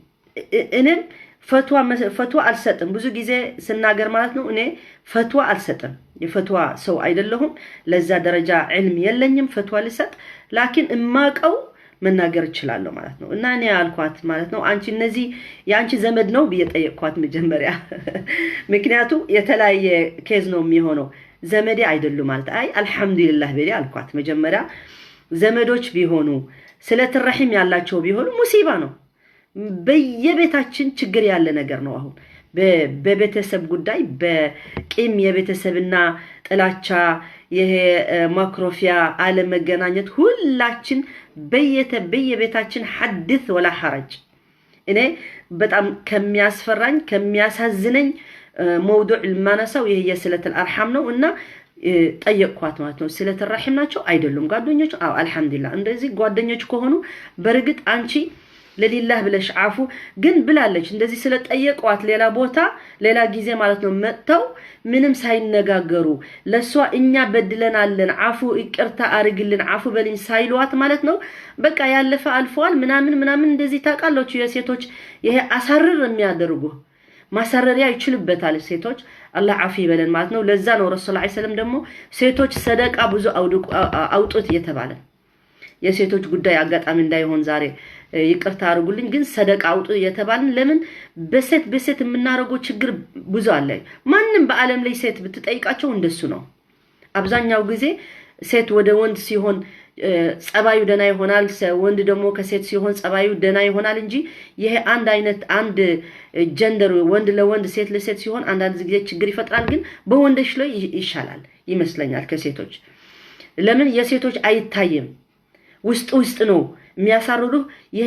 እኔም ፈትዋ አልሰጥም። ብዙ ጊዜ ስናገር ማለት ነው እኔ ፈትዋ አልሰጥም። የፈትዋ ሰው አይደለሁም። ለዛ ደረጃ ዕልም የለኝም ፈትዋ ልሰጥ። لكن እማቀው መናገር እችላለሁ ማለት ነው። እና እኔ አልኳት ማለት ነው፣ አንቺ እነዚህ የአንቺ ዘመድ ነው ብዬ ጠየቅኳት መጀመሪያ። ምክንያቱ የተለያየ case ነው የሚሆነው። ዘመዴ አይደሉም ማለት፣ አይ አልሐምዱሊላህ በሌ አልኳት። መጀመሪያ ዘመዶች ቢሆኑ፣ صلة الرحم ያላቸው ቢሆኑ ሙሲባ ነው። በየቤታችን ችግር ያለ ነገር ነው። አሁን በቤተሰብ ጉዳይ በቂም የቤተሰብና ጥላቻ፣ ይሄ ማክሮፊያ፣ አለመገናኘት ሁላችን በየቤታችን حدث ولا حرج። እኔ በጣም ከሚያስፈራኝ ከሚያሳዝነኝ موضوع የማነሳው ይሄ የ صلة الأرحام ነው። እና ጠየቅኳት ማለት ነው። صلة الرحم ናቸው አይደሉም ጓደኞች? አዎ አልሐምዱሊላህ። እንደዚህ ጓደኞች ከሆኑ በእርግጥ አንቺ ለሊላህ ብለሽ አፉ ግን ብላለች። እንደዚህ ስለጠየቋት ሌላ ቦታ ሌላ ጊዜ ማለት ነው መጥተው ምንም ሳይነጋገሩ ለእሷ እኛ በድለናለን፣ አፉ ይቅርታ አርግልን፣ አፉ በልኝ ሳይሏት ማለት ነው። በቃ ያለፈ አልፈዋል ምናምን ምናምን እንደዚህ ታውቃላችሁ። የሴቶች ይሄ አሳርር የሚያደርጉ ማሳረሪያ ይችሉበታል ሴቶች። አላህ አፉ ይበለን ማለት ነው። ለዛ ነው ረሱል ዐለይሂ ሰላም ደግሞ ሴቶች ሰደቃ ብዙ አውጡት የተባለ። የሴቶች ጉዳይ አጋጣሚ እንዳይሆን ዛሬ ይቅርታ አድርጉልኝ። ግን ሰደቃ አውጡ የተባልን ለምን? በሴት በሴት የምናደርገው ችግር ብዙ አለ። ማንም በዓለም ላይ ሴት ብትጠይቃቸው እንደሱ ነው። አብዛኛው ጊዜ ሴት ወደ ወንድ ሲሆን ጸባዩ ደና ይሆናል። ወንድ ደግሞ ከሴት ሲሆን ጸባዩ ደና ይሆናል እንጂ ይሄ አንድ አይነት አንድ gender ወንድ ለወንድ ሴት ለሴት ሲሆን አንዳንድ ጊዜ ችግር ይፈጥራል። ግን በወንዶች ላይ ይሻላል ይመስለኛል ከሴቶች። ለምን? የሴቶች አይታይም፣ ውስጥ ውስጥ ነው የሚያሳርሩህ። ይሄ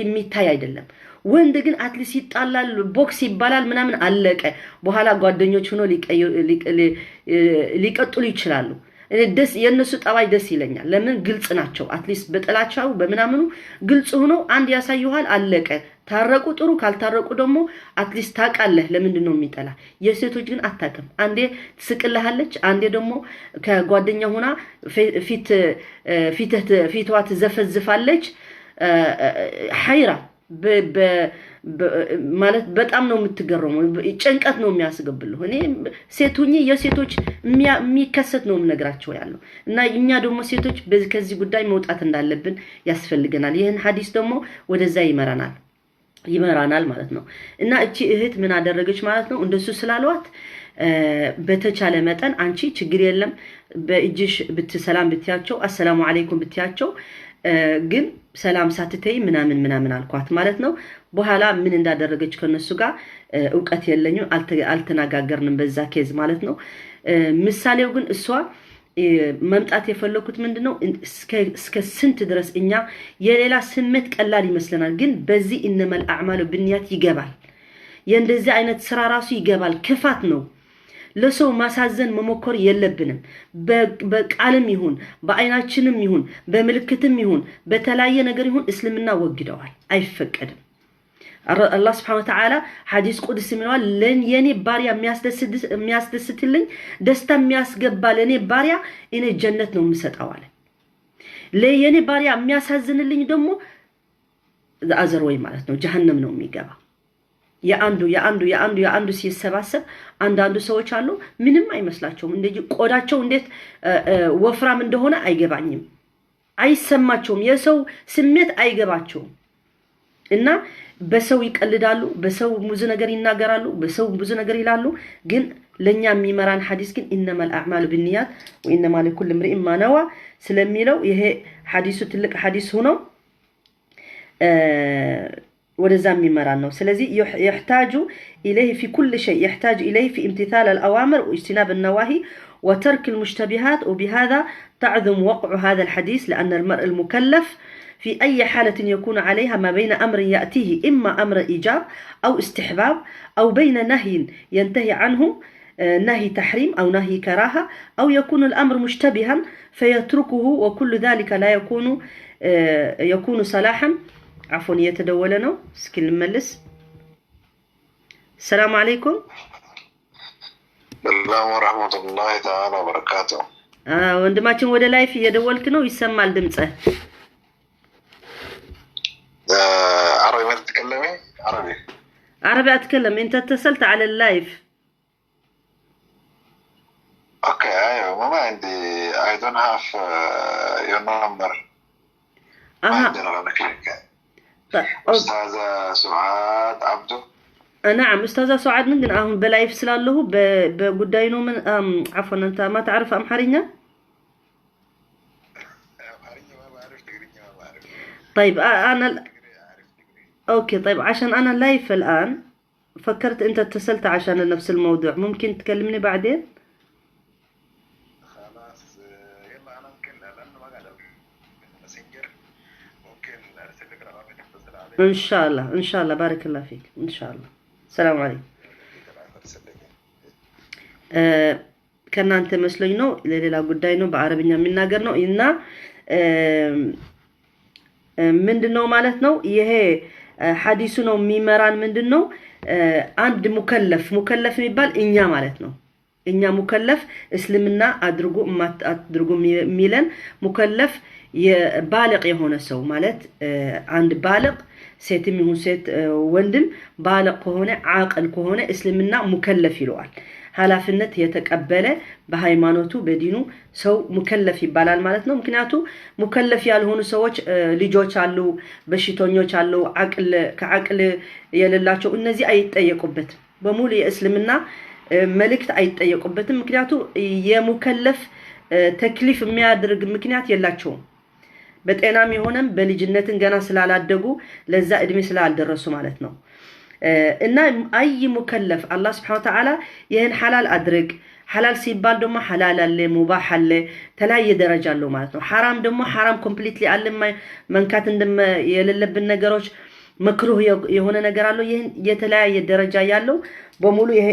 የሚታይ አይደለም። ወንድ ግን at least ይጣላል፣ ቦክስ ይባላል ምናምን አለቀ። በኋላ ጓደኞች ሆኖ ሊቀጥሉ ይችላሉ። ደስ የእነሱ ጠባይ ደስ ይለኛል። ለምን? ግልጽ ናቸው። At least በጥላቻው በምናምኑ ግልጽ ሆኖ አንድ ያሳዩሃል፣ አለቀ። ታረቁ ጥሩ፣ ካልታረቁ ደግሞ at least ታውቃለህ ለምንድን ነው የሚጠላ። የሴቶች ግን አታውቅም። አንዴ ትስቅልሃለች፣ አንዴ ደግሞ ከጓደኛ ሆና ፊቷ ትዘፈዝፋለች። حيرة ማለት በጣም ነው የምትገረመው። ጭንቀት ነው የሚያስገብልሁ። እኔ ሴት ሁኜ የሴቶች የሚከሰት ነው የምነግራቸው ያለው። እና እኛ ደግሞ ሴቶች ከዚህ ጉዳይ መውጣት እንዳለብን ያስፈልገናል። ይህን ሀዲስ ደግሞ ወደዛ ይመራናል ማለት ነው። እና እቺ እህት ምን አደረገች ማለት ነው? እንደሱ ስላሏት በተቻለ መጠን አንቺ ችግር የለም በእጅሽ ሰላም ብትያቸው፣ አሰላሙ አለይኩም ብትያቸው፣ ግን ሰላም ሳትተይ ምናምን ምናምን አልኳት ማለት ነው። በኋላ ምን እንዳደረገች ከነሱ ጋር እውቀት የለኝም፣ አልተነጋገርንም በዛ case ማለት ነው። ምሳሌው ግን እሷ መምጣት የፈለኩት ምንድን ነው? እስከ ስንት ድረስ እኛ የሌላ ስሜት ቀላል ይመስለናል፣ ግን በዚህ إنما الأعمال بالنيات ይገባል። የእንደዚህ አይነት ስራ ራሱ ይገባል። ክፋት ነው። ለሰው ማሳዘን መሞከር የለብንም። በቃልም ይሁን፣ በአይናችንም ይሁን፣ በምልክትም ይሁን፣ በተለያየ ነገር ይሁን እስልምና ወግደዋል፣ አይፈቀድም። አላህ سبحانه وتعالى حديث قدسي የሚለዋል፣ የኔ ባሪያ የሚያስደስትልኝ ደስታ የሚያስገባ ለእኔ ባሪያ እኔ ጀነት ነው የምሰጠው አለ። የኔ ባሪያ የሚያሳዝንልኝ ደግሞ other way ማለት ነው ጀሀነም ነው የሚገባ። የአንዱ የአንዱ የአንዱ የአንዱ ሲሰባሰብ አንዳንዱ ሰዎች አሉ ምንም አይመስላቸውም። እንደዚህ ቆዳቸው እንዴት ወፍራም እንደሆነ አይገባኝም፣ አይሰማቸውም። የሰው ስሜት አይገባቸውም። እና በሰው ይቀልዳሉ፣ በሰው ብዙ ነገር ይናገራሉ፣ በሰው ብዙ ነገር ይላሉ። ግን ለእኛ የሚመራን ሐዲስ ግን إنما الأعمال بالنيات وإنما لكل امرئ ما نوى ስለሚለው ይሄ ሐዲሱ ትልቅ ሐዲስ ሆኖ ወደዛ የሚመራን ነው። ስለዚህ يحتاج إليه في كل شيء، يحتاج إليه في امتثال الأوامر واجتناب النواهي وترك المشتبهات. وبهذا تعظم وقع هذا الحديث، لأن المرء المكلف في أي حالة يكون عليها ما بين أمر يأتيه إما أمر إيجاب أو استحباب، أو بين نهي ينتهي عنه، نهي تحريم أو نهي كراهة، أو يكون الأمر مشتبها فيتركه، وكل ذلك لا يكون صلاحا. عفوا እየተደወለ ነው። እስኪ ልመልስ። ሰላም አለይኩም። ሰላም ወረሕመቱላሂ ተዓላ ወበረካቱ። ወንድማችን ወደ live እየደወልክ ነው፣ ይሰማል ድምፅህ። عربي أتكلم، أنت اتصلت على ال live. okay، ايوه، ما عندي، I don't have your number، ما عندي رقمك. طيب. أستاذة سعاد عبدو. نعم أستاذة سعاد ምን ግን አሁን በ live ስላለሁ በጉዳይ ነው። ምን عفوا، أنت ما تعرف አምሐርኛ? أمهرية ما بعرف، تقرينيا ما بعرف. طيب أنا تقري أعرف تقري. okay طيب، عشان أنا live الآن فكرت أنت اتصلت عشان نفس الموضوع، ممكن تكلمني بعدين؟ خلاص، يلا، أنا ممكن لأنه ما قاعد Messenger، ممكن أرسل لك رقمي تتصل علي. إن شاء الله، إن شاء الله، بارك الله فيك، إن شاء الله، السلام عليكم. أرسل لك. ከእናንተ መስሎኝ ነው፣ ለሌላ ጉዳይ ነው፣ በአረብኛ የሚናገር ነው። እና ምንድን ነው ማለት ነው፣ ይሄ ሐዲሱ ነው የሚመራን። ምንድን ነው፣ አንድ مكلف፣ مكلف የሚባል እኛ ማለት ነው። እኛ مكلف እስልምና አድርጉ አድርጉ የሚለን مكلف بالغ የሆነ ሰው ማለት አንድ بالغ ሴትም ይሁን ሴት ወንድም بالغ ከሆነ፣ عاقل ከሆነ እስልምና مكلف ይለዋል። ኃላፊነት የተቀበለ በሃይማኖቱ በዲኑ ሰው مكلف ይባላል ማለት ነው። ምክንያቱ مكلف ያልሆኑ ሰዎች ልጆች አሉ፣ በሽተኞች አሉ፣ عقل ከ عقل የሌላቸው፣ እነዚህ አይጠየቁበትም። በሙሉ የእስልምና መልእክት አይጠየቁበትም። ምክንያቱ የ مكلف تكليف የሚያደርግ ምክንያት የላቸውም። በጤናም የሆነም በልጅነትን ገና ስላላደጉ፣ ለዛ እድሜ ስላልደረሱ ማለት ነው። እና أي مكلف አላህ سبحانه وتعالى ይህን ሐላል አድርግ፣ ሐላል ሲባል ደግሞ ሐላል አለ፣ مباح አለ፣ ተለያየ ደረጃ አለው ማለት ነው። ሐራም ደግሞ ሐራም completely አለ፣ መንካት የሌለብን ነገሮች፣ مكروه የሆነ ነገር አለው። ይህን የተለያየ ደረጃ ያለው በሙሉ ይሄ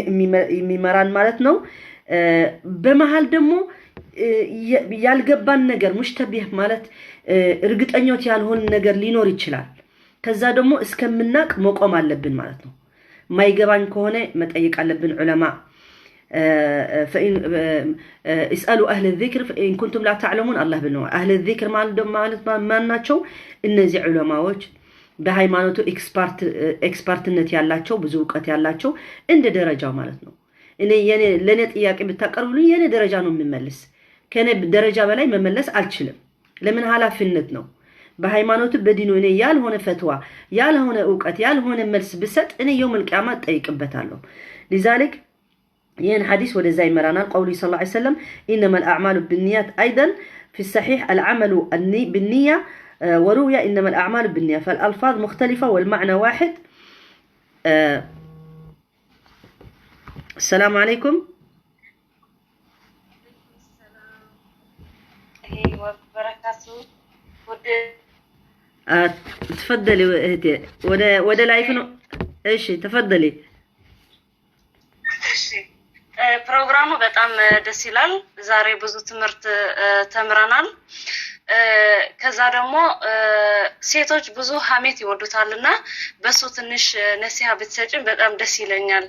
የሚመራን ማለት ነው። በመሀል ደግሞ ያልገባን ነገር፣ مشتبه ማለት እርግጠኞች ያልሆን ነገር ሊኖር ይችላል። ከዛ ደግሞ እስከምናቅ መቆም አለብን ማለት ነው። ማይገባኝ ከሆነ መጠየቅ አለብን ዑለማ። اسألوا أهل الذكر إن كنتم لا تعلمون አላህ ብለዋል። أهل الذكر ማለት ማን ናቸው? እነዚህ ዑለማዎች በሃይማኖቱ expert ነት ያላቸው፣ ብዙ እውቀት ያላቸው እንደ ደረጃው ማለት ነው። እኔ ለእኔ ጥያቄ ብታቀርቡልኝ የኔ ደረጃ ነው የምመልስ። ከኔ ደረጃ በላይ መመለስ አልችልም። ለምን? ኃላፊነት ነው። በሃይማኖቱ በዲኑ እኔ ያልሆነ ፈትዋ፣ ያልሆነ እውቀት፣ ያልሆነ መልስ ብሰጥ እኔ يوم القيامة እጠይቅበታለሁ። لذلك ይህን ሐዲስ ወደዛ ይመራናል። قوله صلى الله عليه وسلم إنما الأعمال بالنيات، أيضا في الصحيح العمل بالنية، وروي إنما الأعمال بالنية، فالألفاظ مختلفة والمعنى واحد. السلام عليكم. وبركاته. تفضلي እህቴ፣ ወደ live ነው። እሺ تفضلي። እሺ፣ ፕሮግራሙ በጣም ደስ ይላል። ዛሬ ብዙ ትምህርት ተምረናል። ከዛ ደግሞ ሴቶች ብዙ ሀሜት ይወዱታል እና በሱ ትንሽ ነሲሃ ብትሰጭን በጣም ደስ ይለኛል።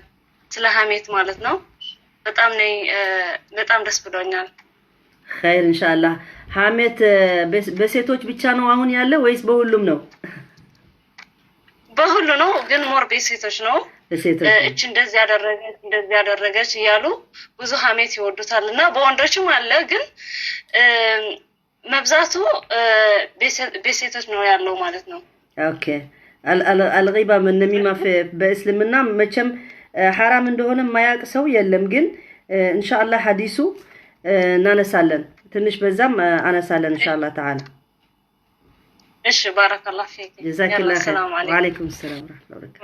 ስለ ሀሜት ማለት ነው። በጣም ነኝ በጣም ደስ ብሎኛል። خير إن شاء الله። ሀሜት በሴቶች ብቻ ነው አሁን ያለ ወይስ በሁሉም ነው? በሁሉ ነው፣ ግን more በሴቶች ነው። በሴቶች ነው። እች እንደዚህ ያደረገች፣ እንደዚህ ያደረገች እያሉ ብዙ ሀሜት ይወዱታል እና በወንዶችም አለ፣ ግን መብዛቱ በሴቶች ነው ያለው ማለት ነው። okay፣ الغيبة نميمة በእስልምና መቼም ሐራም እንደሆነ የማያውቅ ሰው የለም። ግን إن شاء الله ሐዲሱ እናነሳለን፣ ትንሽ በዛም አነሳለን إن شاء الله تعالى። እሺ بارك الله فيك። جزاك الله خير። سلام عليكم። وعليكم السلام ورحمة الله وبركاته።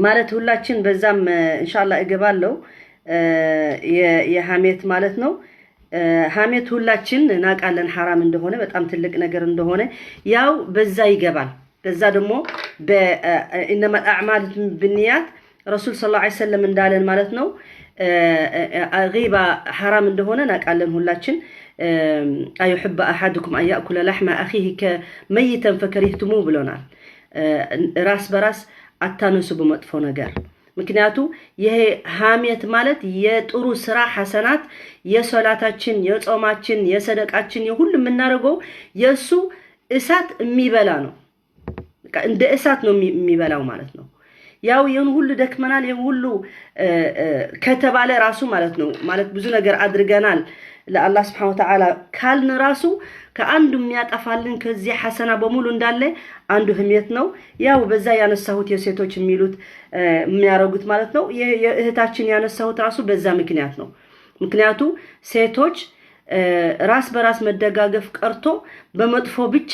ማለት ሁላችን በዛም إن شاء الله እገባለሁ፣ የሀሜት ማለት ነው። ሀሜት ሁላችን እናውቃለን ሐራም እንደሆነ፣ በጣም ትልቅ ነገር እንደሆነ፣ ያው በዛ ይገባል። በዛ ደግሞ إنما الأعمال بالنيات ረሱል صلى الله عليه وسلم እንዳለን ማለት ነው። غيبة ሐራም እንደሆነ እናውቃለን ሁላችን። أيحب أحدكم أن يأكل لحم أخيه ميتا فكرهتموه ብሎናል። ራስ በራስ አታነሱ በመጥፎ ነገር። ምክንያቱ ይሄ ሀሜት ማለት የጥሩ ስራ حسنات፣ የሶላታችን፣ የጾማችን፣ የሰደቃችን፣ የሁሉ የምናደርገው የእሱ እሳት የሚበላ ነው። እንደ እሳት ነው የሚበላው ማለት ነው። ያው ይህን ሁሉ ደክመናል፣ ይህን ሁሉ ከተባለ ራሱ ማለት ነው፣ ማለት ብዙ ነገር አድርገናል ለአላህ ስብሐነ ወተዓላ ካልን ራሱ ከአንዱ የሚያጠፋልን ከዚህ ሐሰና በሙሉ እንዳለ አንዱ ህሜት ነው። ያው በዛ ያነሳሁት የሴቶች የሚሉት የሚያረጉት ማለት ነው። የእህታችን ያነሳሁት ራሱ በዛ ምክንያት ነው። ምክንያቱ ሴቶች ራስ በራስ መደጋገፍ ቀርቶ በመጥፎ ብቻ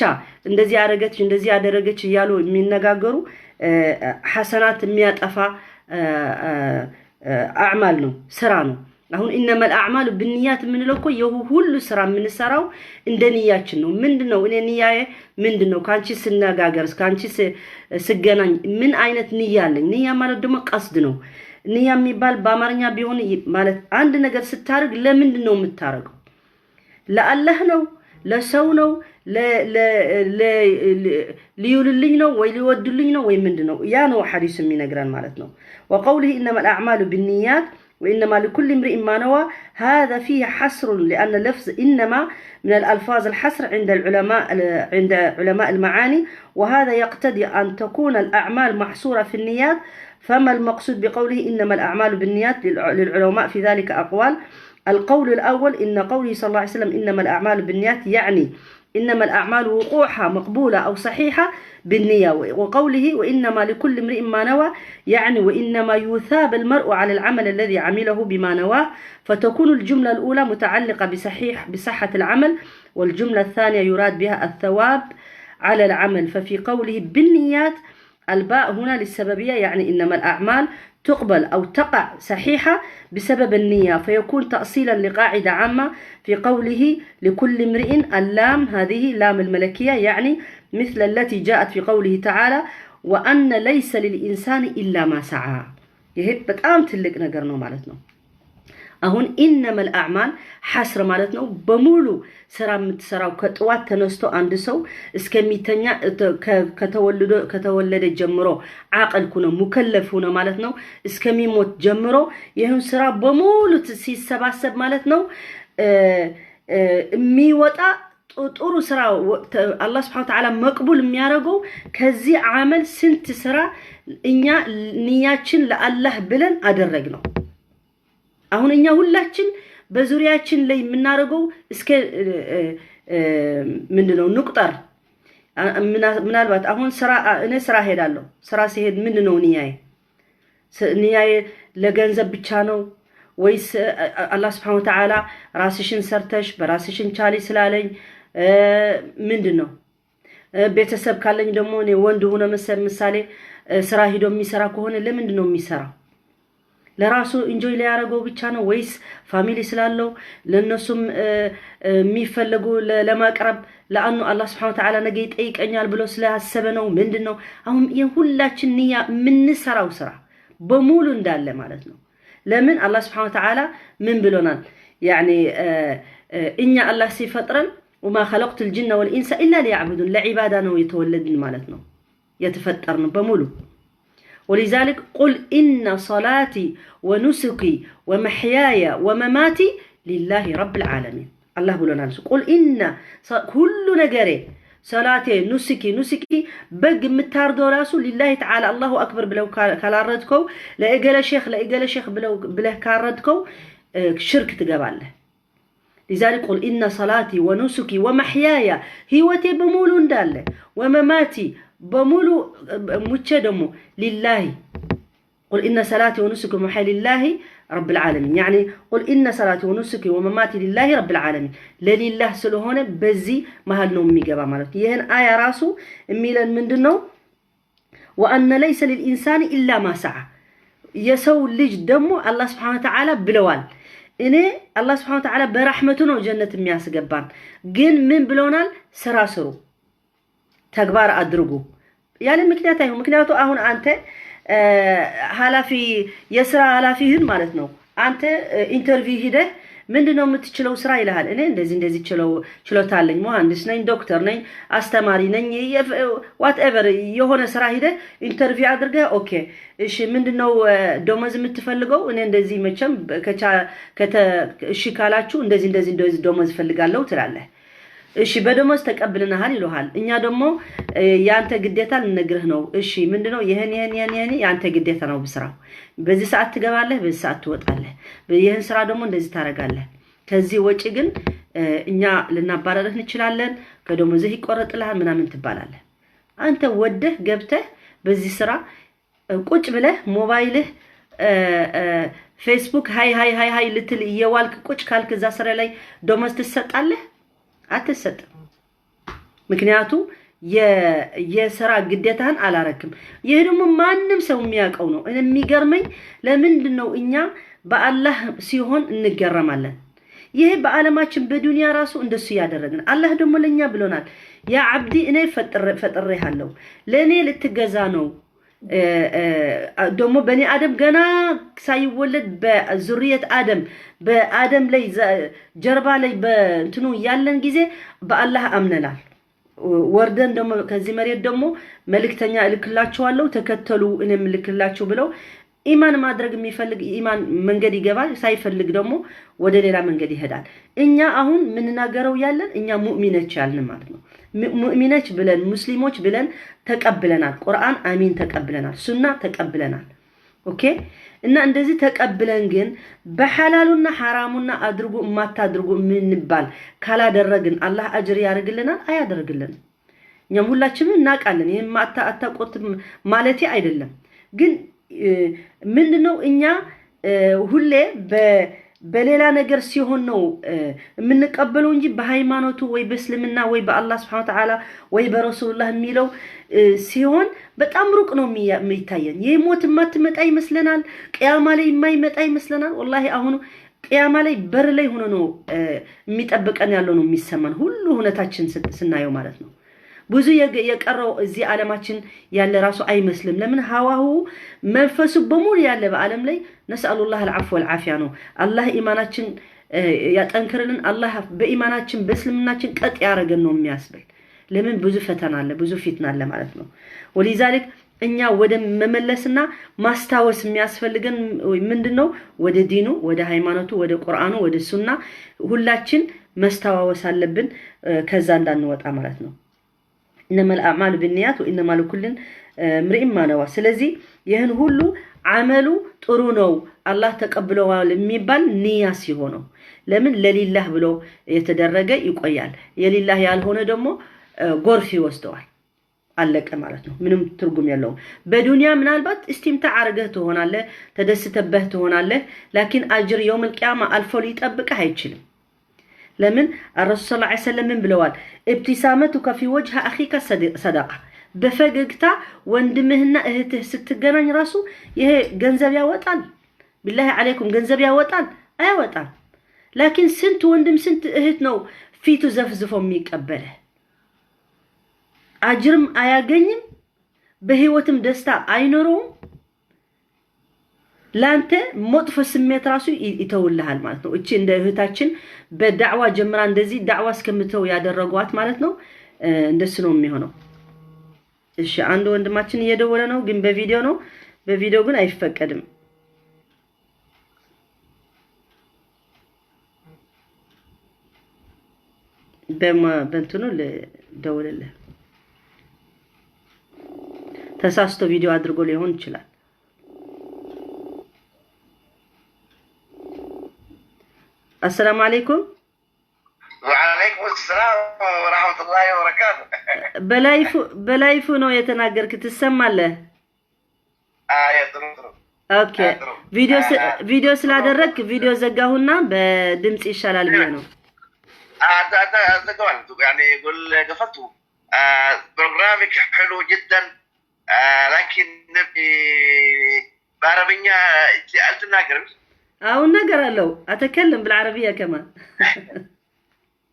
እንደዚህ ያደረገች፣ እንደዚህ ያደረገች እያሉ የሚነጋገሩ ሐሰናት የሚያጠፋ አዕማል ነው፣ ስራ ነው። አሁን إنما الأعمال بالنيات የምንለው እኮ ሁሉ ስራ የምንሰራው እንደ ንያችን ነው። ምንድን ነው እኔ ንያዬ ምንድን ነው? ከአንቺ ስነጋገር፣ ከአንቺ ስገናኝ ምን አይነት ንያ አለኝ? ንያ ማለት ደግሞ ቀስድ ነው። ንያ የሚባል በአማርኛ ቢሆን ማለት አንድ ነገር ስታደርግ ለምንድን ነው የምታደርገው? ለአላህ ነው? ለሰው ነው? ሊዩልልኝ ነው ወይ ሊወዱልኝ ነው ወይ ምንድን ነው? ያ ነው ሐዲሱ የሚነግረን ማለት ነው። وقوله إنما الأعمال بالنيات وإنما لكل امرئ ما نوى هذا فيه حصر، لأن لفظ إنما من الألفاظ الحصر عند علماء المعاني، وهذا يقتضي أن تكون الأعمال محصورة في النيات. فما المقصود بقوله إنما الأعمال بالنيات؟ للعلماء في ذلك أقوال. القول الأول: إن قوله صلى الله عليه وسلم إنما الأعمال بالنيات يعني إنما الأعمال وقوعها مقبولة أو صحيحة بالنية، وقوله وإنما لكل امرئ ما نوى يعني وإنما يثاب المرء على العمل الذي عمله بما نواه، فتكون الجملة الأولى متعلقة بصحة العمل، والجملة الثانية يراد بها الثواب على العمل. ففي قوله بالنيات الباء هنا للسببية، يعني إنما الأعمال تقبل أو تقع صحيحة بسبب النية، فيكون تأصيلا لقاعدة عامة في قوله لكل امرئ. اللام هذه لام الملكية، يعني مثل التي جاءت في قوله تعالى وأن ليس للإنسان إلا ما سعى። ይሄ በጣም ትልቅ ነገር ነው ማለት ነው። አሁን إنما الأعمال حصر ማለት ነው። በሙሉ ስራ የምትሰራው ከጥዋት ተነስቶ አንድ ሰው እስከሚተኛ፣ ከተወለደ ጀምሮ ዓቅል ሁኖ ሙከለፍ ሁኖ ማለት ነው እስከሚሞት ጀምሮ ይህን ስራ በሙሉ ሲሰባሰብ ማለት ነው የሚወጣ ጥሩ ስራ አላህ ስብሐነ ወተዓላ መቅቡል የሚያደርገው ከዚህ አመል ስንት ስራ እኛ ንያችን ለአላህ ብለን አደረግነው። አሁን እኛ ሁላችን በዙሪያችን ላይ የምናደርገው እስከ ምንድን ነው ንቁጠር። ምናልባት አሁን ስራ እኔ ስራ ሄዳለሁ። ስራ ሲሄድ ምንድን ነው ንያዬ? ንያዬ ለገንዘብ ብቻ ነው ወይስ አላህ ስብሐነ ወተዓላ ራስሽን ሰርተሽ በራስሽን ቻሊ ስላለኝ ምንድን ነው? ቤተሰብ ካለኝ ደግሞ እኔ ወንድ ሆነ ምሳሌ ስራ ሂዶ የሚሰራ ከሆነ ለምንድን ነው የሚሰራው? ለራሱ enjoy ሊያደርገው ብቻ ነው ወይስ family ስላለው ለእነሱም የሚፈለጉ ለማቅረብ ለአኑ አላህ ስብሐነ ወተዓላ ነገ ይጠይቀኛል ብሎ ስላሰበ ነው? ምንድን ነው? አሁን የሁላችን ንያ የምንሰራው ስራ በሙሉ እንዳለ ማለት ነው። ለምን አላህ ስብሐነ ወተዓላ ምን ብሎናል? يعني እኛ አላህ ሲፈጥረን وما خلقت الجن والإنس إلا ليعبدون፣ ለዒባዳ ነው የተወለድን ማለት ነው የተፈጠርነው በሙሉ። ولذلك قل إن صلاتي ونسكي ومحياي ومماتي لله رب العالمين አላህ ብሎናል። قل إن ሁሉ ነገሬ ሰላቴ፣ نسكي፣ نسكي በግ የምታርደው ራሱ لله تعالى الله أكبر ብለው ካላረድከው፣ ለእገለ ሼክ ለእገለ ሼክ ብለህ ካረድከው ሽርክ ትገባለህ። لذلك قل إن صلاتي ونسكي ومحياي ህይወቴ በሙሉ እንዳለ ومماتي በሙሉ ሙቼ ደግሞ لله قل إن صلاتي ونسكي ومحياي لله رب العالمين، يعني قل إن صلاتي ونسكي ومماتي لله رب العالمين ለሊላህ ስለሆነ በዚህ መሀል ነው የሚገባ ማለት ነው። ይህን አያ ራሱ የሚለን ምንድን ነው? وأن ليس للإنسان إلا ما سعى። የሰው ልጅ ደግሞ አላህ ስብሐነ ወተዓላ ብለዋል። እኔ አላህ ስብሐነ ወተዓላ በራሕመቱ ነው ጀነት የሚያስገባን። ግን ምን ብለውናል? ስራ ስሩ፣ ተግባር አድርጉ። ያለ ምክንያት አይሁን። ምክንያቱ አሁን አንተ ኃላፊ የስራ ኃላፊህን ማለት ነው አንተ interview ሂደህ ምንድን ነው የምትችለው ስራ ይልሃል። እኔ እንደዚህ እንደዚህ ችሎታ አለኝ፣ መሐንዲስ ነኝ፣ ዶክተር ነኝ፣ አስተማሪ ነኝ፣ whatever የሆነ ስራ ሂደህ interview አድርገህ okay እሺ፣ ምንድን ነው ደሞዝ የምትፈልገው? እኔ እንደዚህ መቼም እሺ ካላችሁ እንደዚህ እንደዚህ እንደዚህ ደሞዝ እፈልጋለሁ ትላለህ። እሺ በደሞዝ ተቀብለናል ይሉሃል። እኛ ደግሞ ያንተ ግዴታ ልነግርህ ነው። እሺ ምንድነው? ይህን ይህን ይህን ይህን ያንተ ግዴታ ነው ብስራው። በዚህ ሰዓት ትገባለህ፣ በዚህ ሰዓት ትወጣለህ። ይህን ስራ ደግሞ እንደዚህ ታደርጋለህ። ከዚህ ወጪ ግን እኛ ልናባረርህ እንችላለን፣ ከደሞዝህ ይቆረጥልሃል ምናምን ትባላለህ። አንተ ወደህ ገብተህ በዚህ ስራ ቁጭ ብለህ ሞባይልህ ፌስቡክ hi hi hi hi ልትል እየዋልክ ቁጭ ካልክ እዛ ስራ ላይ ደሞዝ ትሰጣለህ? አትሰጥም። ምክንያቱ የስራ ግዴታህን አላረክም። ይህ ደግሞ ማንም ሰው የሚያውቀው ነው። የሚገርመኝ ለምንድን ነው እኛ በአላህ ሲሆን እንገረማለን? ይህ በዓለማችን በዱንያ ራሱ እንደሱ እያደረግን፣ አላህ ደግሞ ለእኛ ብሎናል። يا عبدي እኔ ፈጥሬሃለሁ ለእኔ ልትገዛ ነው። ደግሞ በኒ አደም ገና ሳይወለድ በ ذرية آدم በአደም ላይ ጀርባ ላይ በእንትኑ ያለን ጊዜ በአላህ አምነናል። ወርደን ደግሞ ከዚህ መሬት ደግሞ መልእክተኛ እልክላችኋለሁ ተከተሉ፣ እኔም እልክላችሁ ብለው ኢማን ማድረግ የሚፈልግ ኢማን መንገድ ይገባል፣ ሳይፈልግ ደግሞ ወደ ሌላ መንገድ ይሄዳል። እኛ አሁን የምንናገረው ያለን እኛ ሙእሚኖች ያልን ማለት ነው። ሙእሚኖች ብለን ሙስሊሞች ብለን ተቀብለናል። ቁርአን አሚን ተቀብለናል። ሱና ተቀብለናል። okay እና እንደዚህ ተቀብለን ግን በሐላሉና ሐራሙና አድርጉ የማታድርጉ የምንባል ካላደረግን አላህ አጅር ያደርግልናል? አያደርግልንም። እኛም ሁላችንም እናውቃለን። ይህም አታቆት ማለቴ አይደለም፣ ግን ምንድነው እኛ ሁሌ በሌላ ነገር ሲሆን ነው የምንቀበለው እንጂ በሃይማኖቱ ወይ በእስልምና ወይ በአላህ ስብሐነ ወተዓላ ወይ በረሱሉላህ የሚለው ሲሆን በጣም ሩቅ ነው የሚታየን። ይህ ሞት የማትመጣ ይመስለናል። ቅያማ ላይ የማይመጣ ይመስለናል። ወላሂ አሁኑ ቅያማ ላይ በር ላይ ሆኖ ነው የሚጠብቀን ያለው ነው የሚሰማን ሁሉ ሁነታችን ስናየው ማለት ነው። ብዙ የቀረው እዚህ ዓለማችን ያለ ራሱ አይመስልም። ለምን ሀዋሁ መንፈሱ በሙሉ ያለ በዓለም ላይ نسأل الله العفو والعافية ነው። አላህ ኢማናችን ያጠንክርልን። አላህ በኢማናችን በእስልምናችን ቀጥ ያደረገን ነው የሚያስብል። ለምን ብዙ ፈተና አለ፣ ብዙ ፊትና አለ ማለት ነው። ولذلك እኛ ወደ መመለስና ማስታወስ የሚያስፈልገን ምንድን ነው? ወደ ዲኑ፣ ወደ ሃይማኖቱ፣ ወደ ቁርአኑ፣ ወደ ሱና ሁላችን መስታዋወስ አለብን። ከዛ እንዳንወጣ ማለት ነው። إنما الأعمال بالنيات وإنما لكل امرئ ما نوى። ስለዚህ ይህን ሁሉ አመሉ ጥሩ ነው አላህ ተቀብለዋል የሚባል ንያ ሲሆነው፣ ለምን ለሊላህ ብሎ የተደረገ ይቆያል። የሊላህ ያልሆነ ደግሞ ጎርፍ ይወስደዋል። አለቀ ማለት ነው። ምንም ትርጉም የለውም። በዱንያ ምናልባት استمتاع አርገህ ትሆናለህ፣ ተደስተበህ ትሆናለህ። لكن አጅር يوم القيامة አልፎ ሊጠብቅህ አይችልም። ለምን الرسول صلى الله عليه وسلم ምን ብለዋል? ابتسامتك في وجه أخيك صدقة። በፈገግታ ወንድምህና እህትህ ስትገናኝ ራሱ ይሄ ገንዘብ ያወጣል? بالله عليكم ገንዘብ ያወጣል? አያወጣም። لكن ስንት ወንድም ስንት እህት ነው ፊቱ ዘፍዝፎ የሚቀበልህ? አጅርም አያገኝም፣ በህይወትም ደስታ አይኖረውም። ለአንተ መጥፎ ስሜት ራሱ ይተውልሃል ማለት ነው። እቺ እንደ እህታችን በዳዕዋ ጀምራ እንደዚህ ዳዕዋ እስከምተው ያደረጓት ማለት ነው። እንደሱ ነው የሚሆነው። እሺ አንድ ወንድማችን እየደወለ ነው፣ ግን በቪዲዮ ነው። በቪዲዮ ግን አይፈቀድም። በእንትኑ ልደውልልህ። ተሳስቶ ቪዲዮ አድርጎ ሊሆን ይችላል። السلام عليكم። وعليكم السلام ورحمة الله وبركاته። በ live ነው የተናገርክ፣ ትሰማለህ? ጥሩ ጥሩ። okay ቪዲዮ ስላደረግክ ቪዲዮ ዘጋሁና በድምጽ ይሻላል ብዬ ነው። يعني يقول قفلته. برنامج حلو جدا، لكن نبي بعربية تناقر. አሁን እናገራለሁ። أتكلم بالعربية كمان.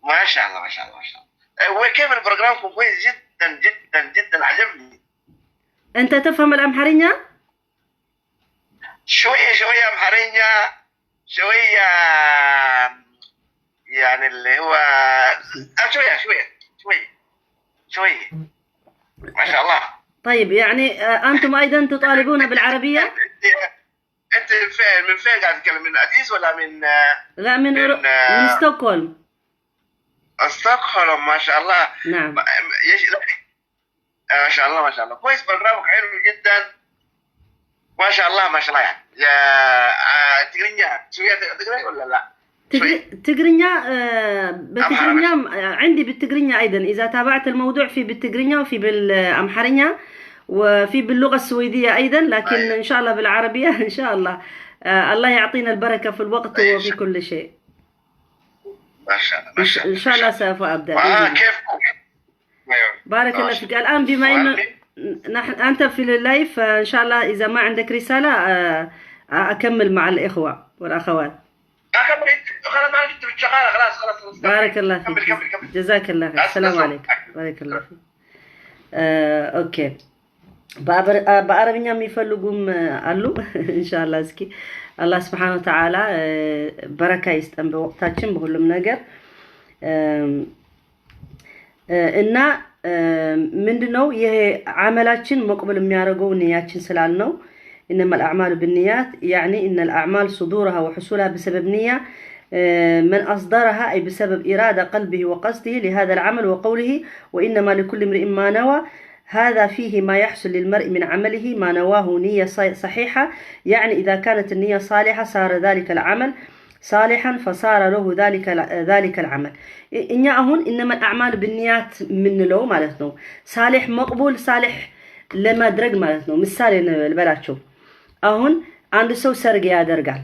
ما شاء الله ما شاء الله ما شاء الله. وكيف برنامجكم؟ كويس جدا جدا جدا، عجبني. أنت تفهم الأمحرية؟ شوية شوية أمحرية، شوية يعني اللي هو شوية شوية شوية شوية، ما شاء الله. طيب يعني أنتم أيضا تطالبون بالعربية؟ أنت من فين قاعد تتكلم؟ من أديس ولا من لا، من ستوكهولم. ستوكهولم، ما شاء الله. نعم. ما شاء الله ما شاء الله، كويس، برنامج حلو جدا، ما شاء الله ما شاء الله. يعني يا ትግርኛ شوية ትግርኛ ولا لا؟ ትግርኛ በትግርኛ عندي، بالتግርኛ أيضا إذا تابعت الموضوع، في بالتግርኛ وفي بالأمحرية وفي باللغة السويدية أيضا، لكن إن شاء الله بالعربية إن شاء الله. الله يعطينا البركة في الوقت وفي كل شيء. ما شاء الله ما شاء الله. إن شاء الله سوف أبدأ بإذن الله. كيف؟ بارك الله فيك. الآن بما إنه نحن أنت في ال live، إن شاء الله إذا ما عندك رسالة أكمل مع الإخوة والأخوات. كمل، خلاص، معلش، انت شغاله، خلاص خلاص. بارك الله فيك. كمل كمل كمل. جزاك الله خير. السلام عليكم. بارك الله فيك. Okay، በአረብኛ የሚፈልጉም አሉ። ኢንሻአላህ እስኪ አላህ سبحانه وتعالى በረካ ይስጠን በወቅታችን በሁሉም ነገር። እና ምንድነው ይሄ አመላችን መቅበል የሚያደርገው ንያችን ስላልነው፣ إنما الأعمال بالنيات، يعني إن الأعمال صدورها وحصولها بسبب نية من أصدرها، أي بسبب إرادة قلبه وقصده لهذا العمل. وقوله وإنما لكل امرئ ما نوى، هذا فيه ما يحصل للمرء من عمله ما نواه نية صحيحة، يعني إذا كانت النية صالحة صار ذلك العمل صالحا فصار له ذلك العمل። እኛ አሁን إنما الأعمال بالنيات የምንለው ማለት ነው صالح مقبول صالح ለማድረግ ማለት ነው። ምሳሌ ልበላቸው። አሁን አንድ ሰው ሰርግ ያደርጋል።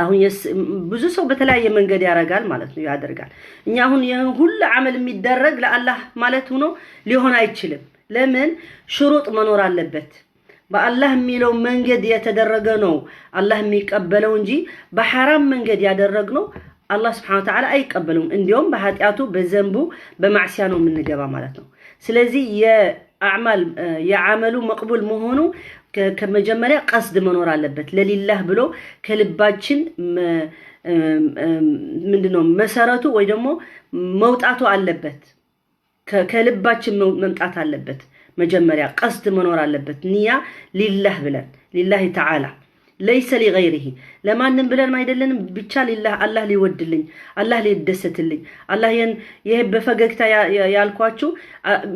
አሁን ብዙ ሰው በተለያየ መንገድ ያደርጋል ማለት ነው፣ ያደርጋል። እኛ አሁን ይህን ሁሉ አመል የሚደረግ ለአላህ ማለት ሆኖ ሊሆን አይችልም። ለምን? شروط መኖር አለበት። በአላህ የሚለው መንገድ የተደረገ ነው አላህ የሚቀበለው እንጂ በሐራም መንገድ ያደረግነው አላህ سبحانه وتعالى አይቀበለውም። እንዲሁም በኃጢአቱ በ ذنب ኡ በ معصية ነው የምንገባ ማለት ነው። ስለዚህ የአዕማል የዓመሉ مقبول መሆኑ ከመጀመሪያ قصد መኖር አለበት። ለ لله ብሎ ከልባችን ምንድነው መሰረቱ ወይ ደግሞ መውጣቱ አለበት። ከልባችን መምጣት አለበት። መጀመሪያ قصد መኖር አለበት። نية لله ብለን፣ لله تعالى ليس لغيره፣ ለማንም ብለን አይደለንም። ብቻ لله፣ አላህ ሊወድልኝ፣ አላህ ሊደሰትልኝ፣ አላህ ይሄ በፈገግታ ያልኳችሁ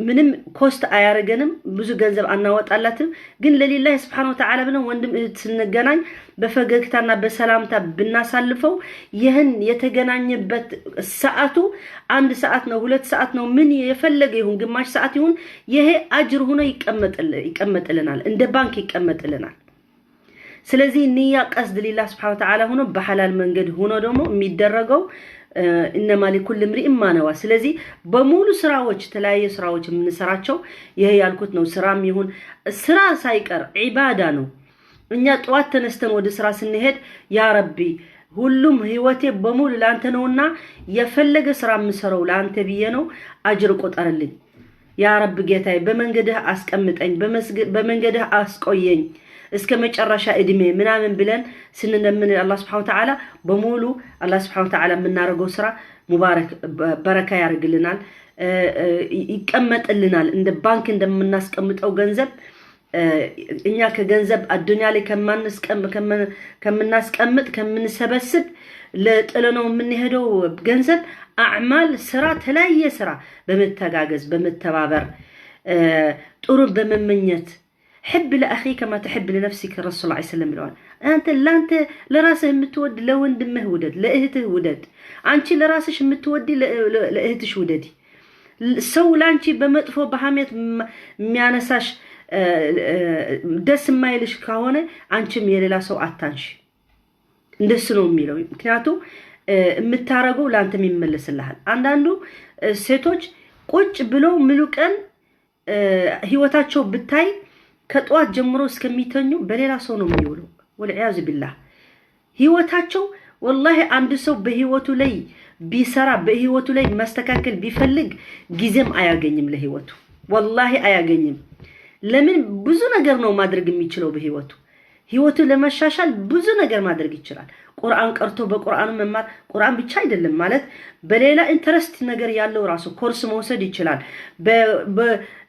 ምንም cost አያደርገንም፣ ብዙ ገንዘብ አናወጣላትም። ግን ለ لله سبحانه وتعالى ብለን ወንድም እህት ስንገናኝ በፈገግታና በሰላምታ ብናሳልፈው ይህን የተገናኘበት ሰዓቱ አንድ ሰዓት ነው፣ 2 ሰዓት ነው፣ ምን የፈለገ ይሁን፣ ግማሽ ሰዓት ይሁን፣ ይሄ أجر ሆኖ ይቀመጥልናል፣ እንደ ባንክ ይቀመጥልናል። ስለዚህ نية قصد لله سبحانه وتعالى ሆኖ በሐላል መንገድ ሆኖ ደግሞ የሚደረገው إنما لكل امرئ ما نوى። ስለዚህ በሙሉ ስራዎች፣ የተለያየ ስራዎች የምንሰራቸው ይሄ ያልኩት ነው። ስራም ይሁን ስራ ሳይቀር ዒባዳ ነው። እኛ ጠዋት ተነስተን ወደ ስራ ስንሄድ يا ربي ሁሉም ህይወቴ በሙሉ ለአንተ ነውና የፈለገ ስራ የምሰራው ለአንተ ብዬ ነው፣ أجر ቆጠርልኝ። يا رب ጌታዬ በመንገድህ አስቀምጠኝ፣ በመንገድህ አስቆየኝ እስከ መጨረሻ እድሜ ምናምን ብለን ስንለምን አላህ سبحانه وتعالى በሙሉ አላህ سبحانه وتعالى የምናደርገው ስራ ሙባረክ በረካ ያደርግልናል፣ ይቀመጥልናል። እንደ ባንክ እንደምናስቀምጠው ገንዘብ፣ እኛ ከገንዘብ አዱንያ ላይ ከምናስቀምጥ፣ ከምንሰበስብ፣ ለጥለነው የምንሄደው ገንዘብ أعمال ስራ፣ ተለያየ ስራ በመተጋገዝ፣ በመተባበር፣ ጥሩ በመመኘት፣ حب لأخيك ما تحب لنفسك ረሱል ዐለይሂ ሰለም ብለዋል። አንተ ለአንተ ለራስህ የምትወድ ለወንድምህ ውደድ፣ ለእህትህ ውደድ። አንቺ ለራስሽ የምትወዲ ለእህትሽ ውደዲ። ሰው ለአንቺ በመጥፎ በሐሜት የሚያነሳሽ ደስ የማይልሽ ከሆነ አንቺም የሌላ ሰው አታንሺ። እንደሱ ነው የሚለው። ምክንያቱም የምታረገው ለአንተም ይመለስልሃል። አንዳንዱ ሴቶች ቁጭ ብለው ሙሉ ቀን ህይወታቸው ብታይ ከጠዋት ጀምሮ እስከሚተኙ በሌላ ሰው ነው የሚውለው። والعياذ بالله ህይወታቸው والله አንድ ሰው በህይወቱ ላይ ቢሰራ፣ በህይወቱ ላይ መስተካከል ቢፈልግ ጊዜም አያገኝም ለህይወቱ፣ والله አያገኝም። ለምን? ብዙ ነገር ነው ማድረግ የሚችለው በህይወቱ። ህይወቱ ለመሻሻል ብዙ ነገር ማድረግ ይችላል። ቁርአን ቀርቶ በቁርአኑ መማር፣ ቁርአን ብቻ አይደለም ማለት በሌላ interest ነገር ያለው ራሱ ኮርስ መውሰድ ይችላል።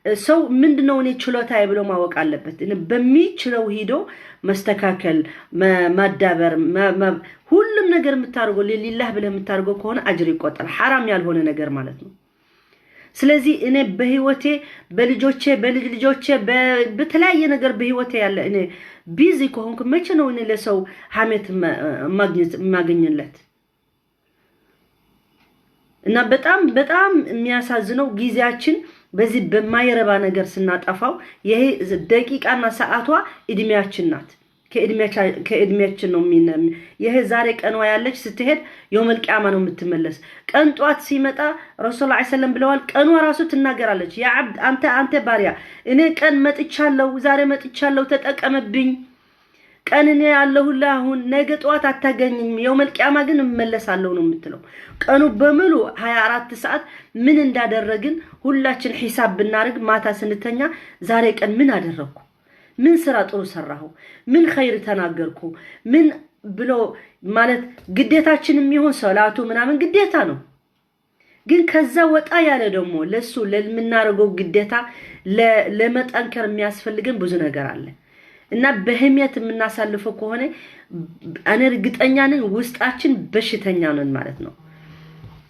ሰው ምንድነው እኔ ችሎታዬ ብሎ ማወቅ አለበት። በሚችለው ሂዶ መስተካከል፣ ማዳበር፣ ሁሉም ነገር የምታደርገው ሊላህ ብለህ የምታደርገው ከሆነ አጅር ይቆጠራል። ሐራም ያልሆነ ነገር ማለት ነው። ስለዚህ እኔ በህይወቴ፣ በልጆቼ፣ በልጅ ልጆቼ፣ በተለያየ ነገር በህይወቴ ያለ እኔ busy ከሆንኩ መቼ ነው እኔ ለሰው ሀሜት የማገኝለት? እና በጣም በጣም የሚያሳዝነው ጊዜያችን በዚህ በማይረባ ነገር ስናጠፋው፣ ይሄ ደቂቃና ሰዓቷ እድሜያችን ናት። ከእድሜያችን ነው። ይሄ ዛሬ ቀኗ ያለች ስትሄድ የውመል ቂያማ ነው የምትመለስ። ቀን ጧት ሲመጣ ረሱል ዐለይሂ ሰላም ብለዋል፣ ቀኗ ራሱ ትናገራለች። ያ ዓብድ፣ አንተ ባሪያ፣ እኔ ቀን መጥቻለሁ፣ ዛሬ መጥቻለሁ፣ ተጠቀምብኝ። ቀን እኔ ያለሁልህ አሁን፣ ነገ ጠዋት አታገኘኝም፣ የውመል ቂያማ ግን እመለሳለሁ ነው የምትለው። ቀኑ በሙሉ 24 ሰዓት ምን እንዳደረግን ሁላችን ሂሳብ ብናደርግ ማታ ስንተኛ ዛሬ ቀን ምን አደረግኩ? ምን ስራ ጥሩ ሰራሁ? ምን ኸይር ተናገርኩ? ምን ብሎ ማለት ግዴታችን የሚሆን ሰላቱ ምናምን ግዴታ ነው። ግን ከዛ ወጣ ያለ ደግሞ ለሱ ለምናደርገው ግዴታ ለመጠንከር የሚያስፈልገን ብዙ ነገር አለ። እና በህሜት የምናሳልፈው ከሆነ እኔ እርግጠኛ ነኝ ውስጣችን በሽተኛ ነን ማለት ነው።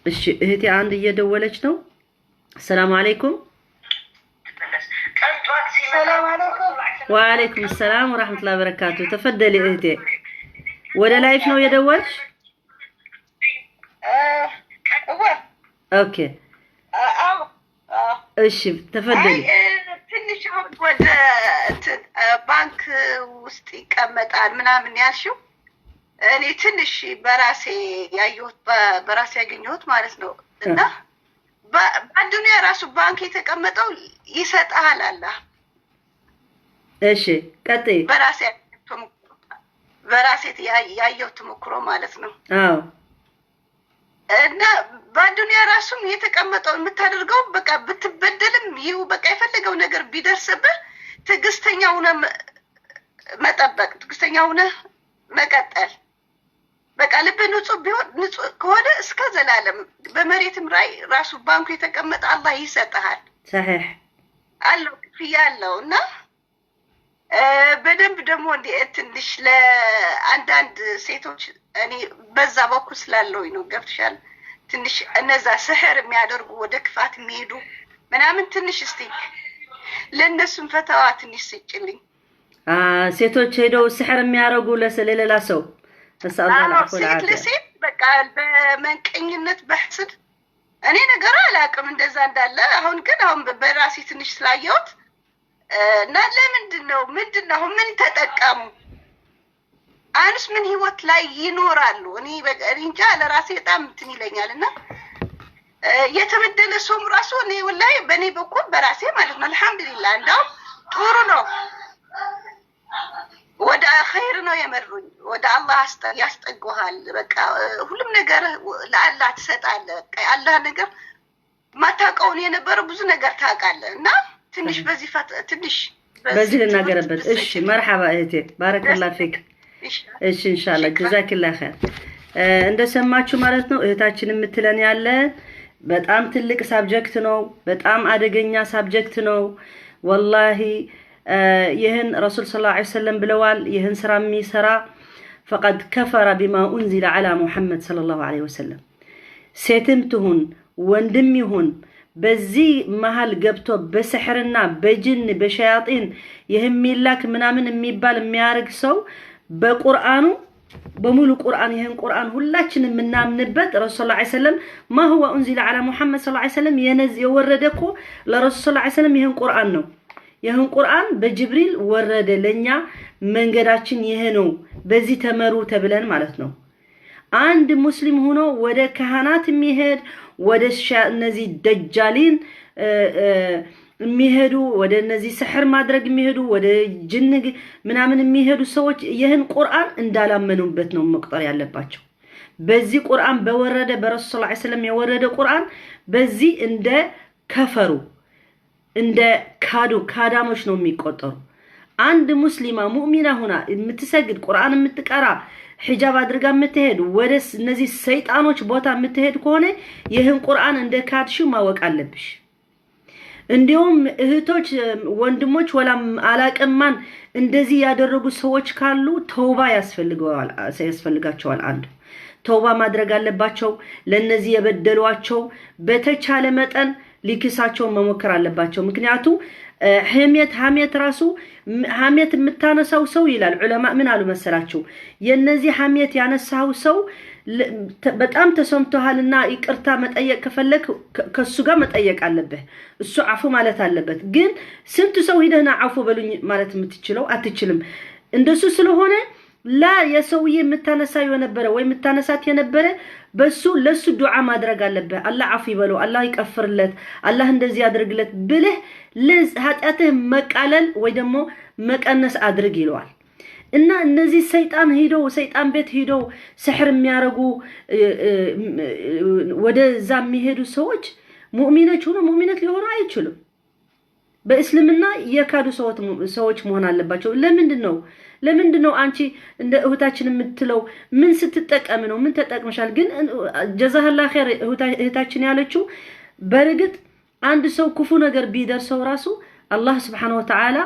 እሺ እህቴ አንድ እየደወለች ነው። ሰላም አለይኩም። ወአለይኩም ሰላም ወራህመቱላሂ ወበረካቱ። ተፈደሊ እህቴ፣ ወደ live ነው የደወልሽ? Okay፣ እሺ ተፈደሊ። ትንሽ አሁን ወደ ባንክ ውስጥ ይቀመጣል ምናምን ያልሽው እኔ ትንሽ በራሴ ያየሁት፣ በራሴ ያገኘሁት ማለት ነው። እና በአዱኒያ ራሱ ባንክ የተቀመጠው ይሰጥሃል አላህ። እሺ ቀጥይ። በራሴ ያየሁት ተሞክሮ ማለት ነው። እና በአዱኒያ ራሱም የተቀመጠው የምታደርገው በቃ ብትበደልም ይሁ በቃ የፈለገው ነገር ቢደርስብህ ትዕግስተኛ ሆነህ መጠበቅ፣ ትዕግስተኛ ሆነህ መቀጠል። በቃ ልብህ ንጹህ ቢሆን፣ ንጹህ ከሆነ እስከ ዘላለም በመሬትም ላይ ራሱ ባንኩ የተቀመጠ አላህ ይሰጥሃል። ሰሒሕ። አለው፣ ክፍያ አለው። እና በደንብ ደግሞ እንዲ ትንሽ ለአንዳንድ ሴቶች፣ እኔ በዛ በኩል ስላለሁኝ ነው፣ ገብትሻል። ትንሽ እነዛ ስሕር የሚያደርጉ፣ ወደ ክፋት የሚሄዱ ምናምን፣ ትንሽ እስቲ ለእነሱም ፈተዋ ትንሽ ስጭልኝ። ሴቶች ሄደው ስሕር የሚያደርጉ ለሌላ ሰው? ሴት ለሴት በቃ በመንቀኝነት፣ በሕስድ፣ እኔ ነገሩ አላውቅም እንደዛ እንዳለ። አሁን ግን አሁን በራሴ ትንሽ ስላየሁት እና ለምንድን ነው፣ ምንድን ነው አሁን ምን ተጠቀሙ? አሁንስ ምን ህይወት ላይ ይኖራሉ? እኔ እንጃ፣ ለራሴ በጣም እንትን ይለኛል። እና የተበደለ ሰውም ራሱ እኔ ወላሂ በእኔ በኩል በራሴ ማለት ነው አልሐምዱሊላህ እንዳውም ጥሩ ነው፣ ወደ ኸይር ነው የመሩኝ። ወደ አላህ ያስጠጉሃል። በቃ ሁሉም ነገር ለአላህ ትሰጣለህ። በቃ አላህ ነገር ማታውቀውን የነበረ ብዙ ነገር ታውቃለህ። እና ትንሽ በዚህ ትንሽ በዚህ ልናገርበት። እሺ መርሐባ እህቴ፣ ባረከላ ፊክ። እሺ ኢንሻአላህ፣ ጀዛኪላ ኸይር። እንደሰማችሁ ማለት ነው እህታችን የምትለን ያለ በጣም ትልቅ subject ነው። በጣም አደገኛ subject ነው። ወላሂ ይህን ረሱል ሰለላሁ ዐለይሂ ወሰለም ብለዋል። ይህን ስራ የሚሰራ ፈቀድ ከፈረ ቢማ ኡንዚለ ዐላ ሙሐመድ ሰለላሁ ዐለይሂ ወሰለም። ሴትም ትሁን ወንድም ይሁን በዚህ መሀል ገብቶ በስሕርና በጅን በሸያጢን ይህ የሚላክ ምናምን የሚባል የሚያደርግ ሰው በቁርአኑ በሙሉ ቁርአን፣ ይህን ቁርአን ሁላችን የምናምንበት ረሱል ሰለላሁ ዐለይሂ ወሰለም ማ ሁወ ኡንዚለ ዐላ ሙሐመድ ሰለላሁ ዐለይሂ ወሰለም የወረደ እኮ ለረሱል ሰለላሁ ዐለይሂ ወሰለም ይህን ቁርአን ነው። ይህን ቁርአን በጅብሪል ወረደ ለኛ፣ መንገዳችን ይሄ ነው፣ በዚህ ተመሩ ተብለን ማለት ነው። አንድ ሙስሊም ሆኖ ወደ ካህናት የሚሄድ፣ ወደ እነዚህ ደጃሊን የሚሄዱ፣ ወደ እነዚህ ስሕር ማድረግ የሚሄዱ፣ ወደ ጅን ምናምን የሚሄዱ ሰዎች ይህን ቁርአን እንዳላመኑበት ነው መቁጠር ያለባቸው። በዚህ ቁርአን በወረደ፣ በረሱል ሰለላሁ ዐለይሂ ወሰለም የወረደ ቁርአን በዚህ እንደ ከፈሩ፣ እንደ ካዱ፣ ካዳሞች ነው የሚቆጠሩ። አንድ ሙስሊማ ሙእሚና ሁና የምትሰግድ፣ ቁርአን የምትቀራ፣ ሒጃብ አድርጋ የምትሄድ ወደ እነዚህ ሰይጣኖች ቦታ የምትሄድ ከሆነ ይህን ቁርአን እንደ ካድሽው ማወቅ አለብሽ። እንዲሁም እህቶች፣ ወንድሞች ወላም አላቅማን እንደዚህ ያደረጉ ሰዎች ካሉ ተውባ ያስፈልጋቸዋል። አንድ ተውባ ማድረግ አለባቸው። ለነዚህ የበደሏቸው በተቻለ መጠን ሊክሳቸው መሞከር አለባቸው። ምክንያቱ ሐሜት ራሱ ሐሜት የምታነሳው ሰው ይላል ዑለማ ምን አሉ መሰላችሁ? የነዚህ ሐሜት ያነሳው ሰው በጣም ተሰምቶሃልና ይቅርታ መጠየቅ ከፈለክ ከሱ ጋር መጠየቅ አለብህ። እሱ አፉ ማለት አለበት። ግን ስንት ሰው ሂደህና አፉ በሉኝ ማለት የምትችለው አትችልም። እንደሱ ስለሆነ ላ የሰውዬ የምታነሳ የነበረ ወይ የምታነሳት የነበረ በሱ ለሱ ዱዓ ማድረግ አለብህ። አላህ አፉ ይበለው፣ አላህ ይቀፍርለት፣ አላህ እንደዚህ ያድርግለት ብለህ ኃጢአትህ መቃለል ወይ ደግሞ መቀነስ አድርግ ይለዋል። እና እነዚህ ሰይጣን ሂደው ሰይጣን ቤት ሂደው ስሕር የሚያረጉ ወደዛ የሚሄዱ ሰዎች ሙእሚኖች ሆኖ ሙእሚነት ሊሆኑ አይችሉም። በእስልምና የካዱ ሰዎች መሆን አለባቸው። ለምንድን ነው አንቺ እንደ እህታችን የምትለው? ምን ስትጠቀም ነው? ምን ተጠቅመሻል? ግን جزاها الله خير እህታችን ያለችው በእርግጥ አንድ ሰው ክፉ ነገር ቢደርሰው ራሱ አላህ سبحانه وتعالى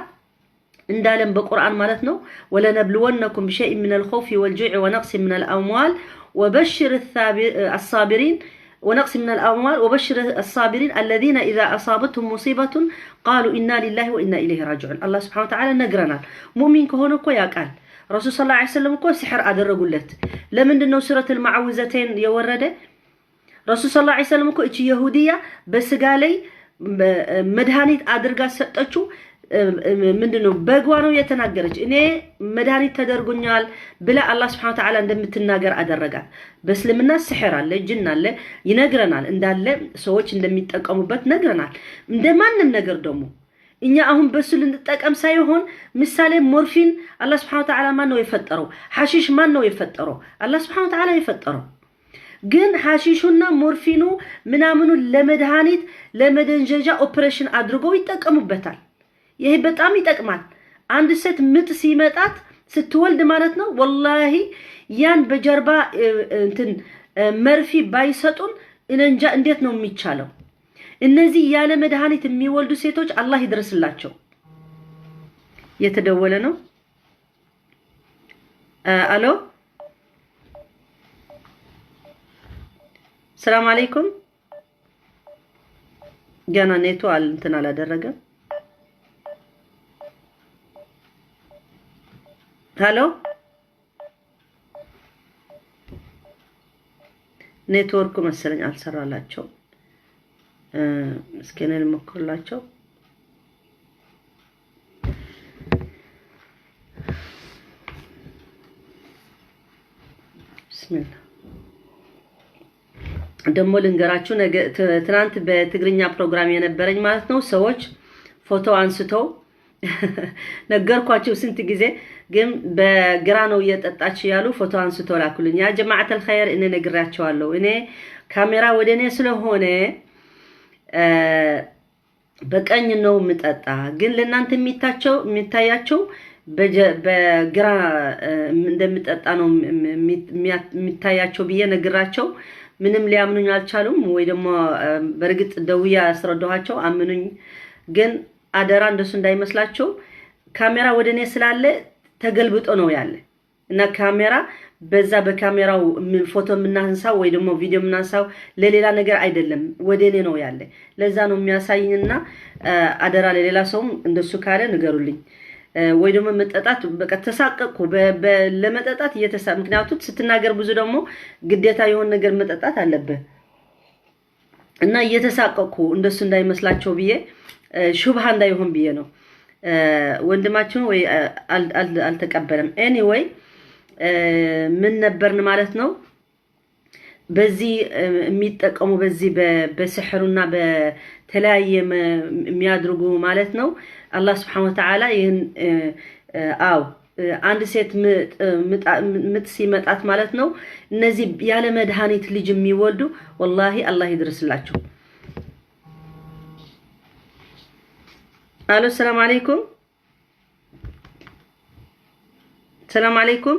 እንዳለም በቁርአን ማለት ነው ولنبلونكم بشيء من الخوف والجوع ونقص من الأموال وبشر الصابرين ونقص من الأموال وبشر الصابرين الذين إذا أصابتهم مصيبة قالوا إنا لله وإنا إليه راجعون። አላህ سبحانه وتعالى ነግረናል። ሙእሚን ከሆነ እኮ ያውቃል። ረሱል صلى الله عليه وسلم እኮ ሲሕር አደረጉለት። ለምንድን ነው ሱረት አልሙዐዊዘተይን የወረደ? ረሱል صلى الله عليه وسلم እኮ እቺ የሁዲያ በስጋ ላይ መድኃኒት አድርጋ ሰጠችው። ምንድን ነው በጓ ነው የተናገረች። እኔ መድኃኒት ተደርጎኛል ብላ አላህ سبحانه وتعالى እንደምትናገር አደረጋት። በእስልምና ስሕር አለ፣ ጅን አለ ይነግረናል፣ እንዳለ ሰዎች እንደሚጠቀሙበት ነግረናል። እንደ ማንም ነገር ደግሞ እኛ አሁን በሱ ልንጠቀም ሳይሆን ምሳሌ ሞርፊን አላህ سبحانه وتعالى ማን ነው የፈጠረው? ሐሺሽ ማን ነው የፈጠረው? አላህ سبحانه وتعالى የፈጠረው። ግን ሐሺሹና ሞርፊኑ ምናምኑ ለመድኃኒት ለመደንዘዣ ኦፕሬሽን አድርገው ይጠቀሙበታል። ይሄ በጣም ይጠቅማል። አንድ ሴት ምጥ ሲመጣት ስትወልድ ማለት ነው ወላሂ ያን በጀርባ እንትን መርፊ ባይሰጡን እኔ እንጃ እንዴት ነው የሚቻለው? እነዚህ ያለ መድኃኒት የሚወልዱ ሴቶች አላህ ይድረስላቸው። እየተደወለ ነው። አሎ፣ سلام عليكم። ገና ኔቱ እንትን አላደረገም። Hello፣ ኔትወርኩ መሰለኝ አልሰራላቸው። እስኪ እኔ ልሞክርላቸው። بسم الله። ደግሞ ልንገራችሁ፣ ነገ ትናንት በትግርኛ ፕሮግራም የነበረኝ ማለት ነው ሰዎች ፎቶ አንስተው ነገርኳቸው ስንት ጊዜ፣ ግን በግራ ነው እየጠጣች ያሉ ፎቶ አንስቶ ላኩልኝ። يا جماعة الخير እኔ ነግራቸዋለሁ። እኔ ካሜራ ወደ እኔ ስለሆነ በቀኝ ነው የምጠጣ፣ ግን ለእናንተ የሚታያቸው በግራ እንደምጠጣ ነው የሚታያቸው ብዬ ነግራቸው ምንም ሊያምኑኝ አልቻሉም። ወይ ደግሞ በእርግጥ ደውዬ ያስረዳኋቸው አምኑኝ፣ ግን አደራ እንደሱ እንዳይመስላቸው ካሜራ ወደ እኔ ስላለ ተገልብጦ ነው ያለ እና ካሜራ በዛ በካሜራው ፎቶ የምናንሳው ወይ ደግሞ ቪዲዮ የምናንሳው ለሌላ ነገር አይደለም፣ ወደ እኔ ነው ያለ። ለዛ ነው የሚያሳይኝና አደራ ለሌላ ሰውም እንደሱ ካለ ንገሩልኝ። ወይ ደግሞ መጠጣት በቃ ተሳቀቅኩ ለመጠጣት እየተሳ ምክንያቱም ስትናገር ብዙ ደግሞ ግዴታ የሆነ ነገር መጠጣት አለብህ እና እየተሳቀቅኩ እንደሱ እንዳይመስላቸው ብዬ ሹብሃ እንዳይሆን ብዬ ነው። ወንድማችን ወይ አልተቀበለም። Anyway ምን ነበርን ማለት ነው። በዚህ የሚጠቀሙ በዚህ በስሕሩና በተለያየ የሚያድርጉ ማለት ነው። አላህ سبحانه وتعالى ይህን አው አንድ ሴት ምጥ ሲመጣት ማለት ነው እነዚህ ያለ መድኃኒት ልጅ የሚወልዱ ወላሂ አላህ ይድረስላቸው። አሎ፣ سلام عليكم፣ سلام عليكم።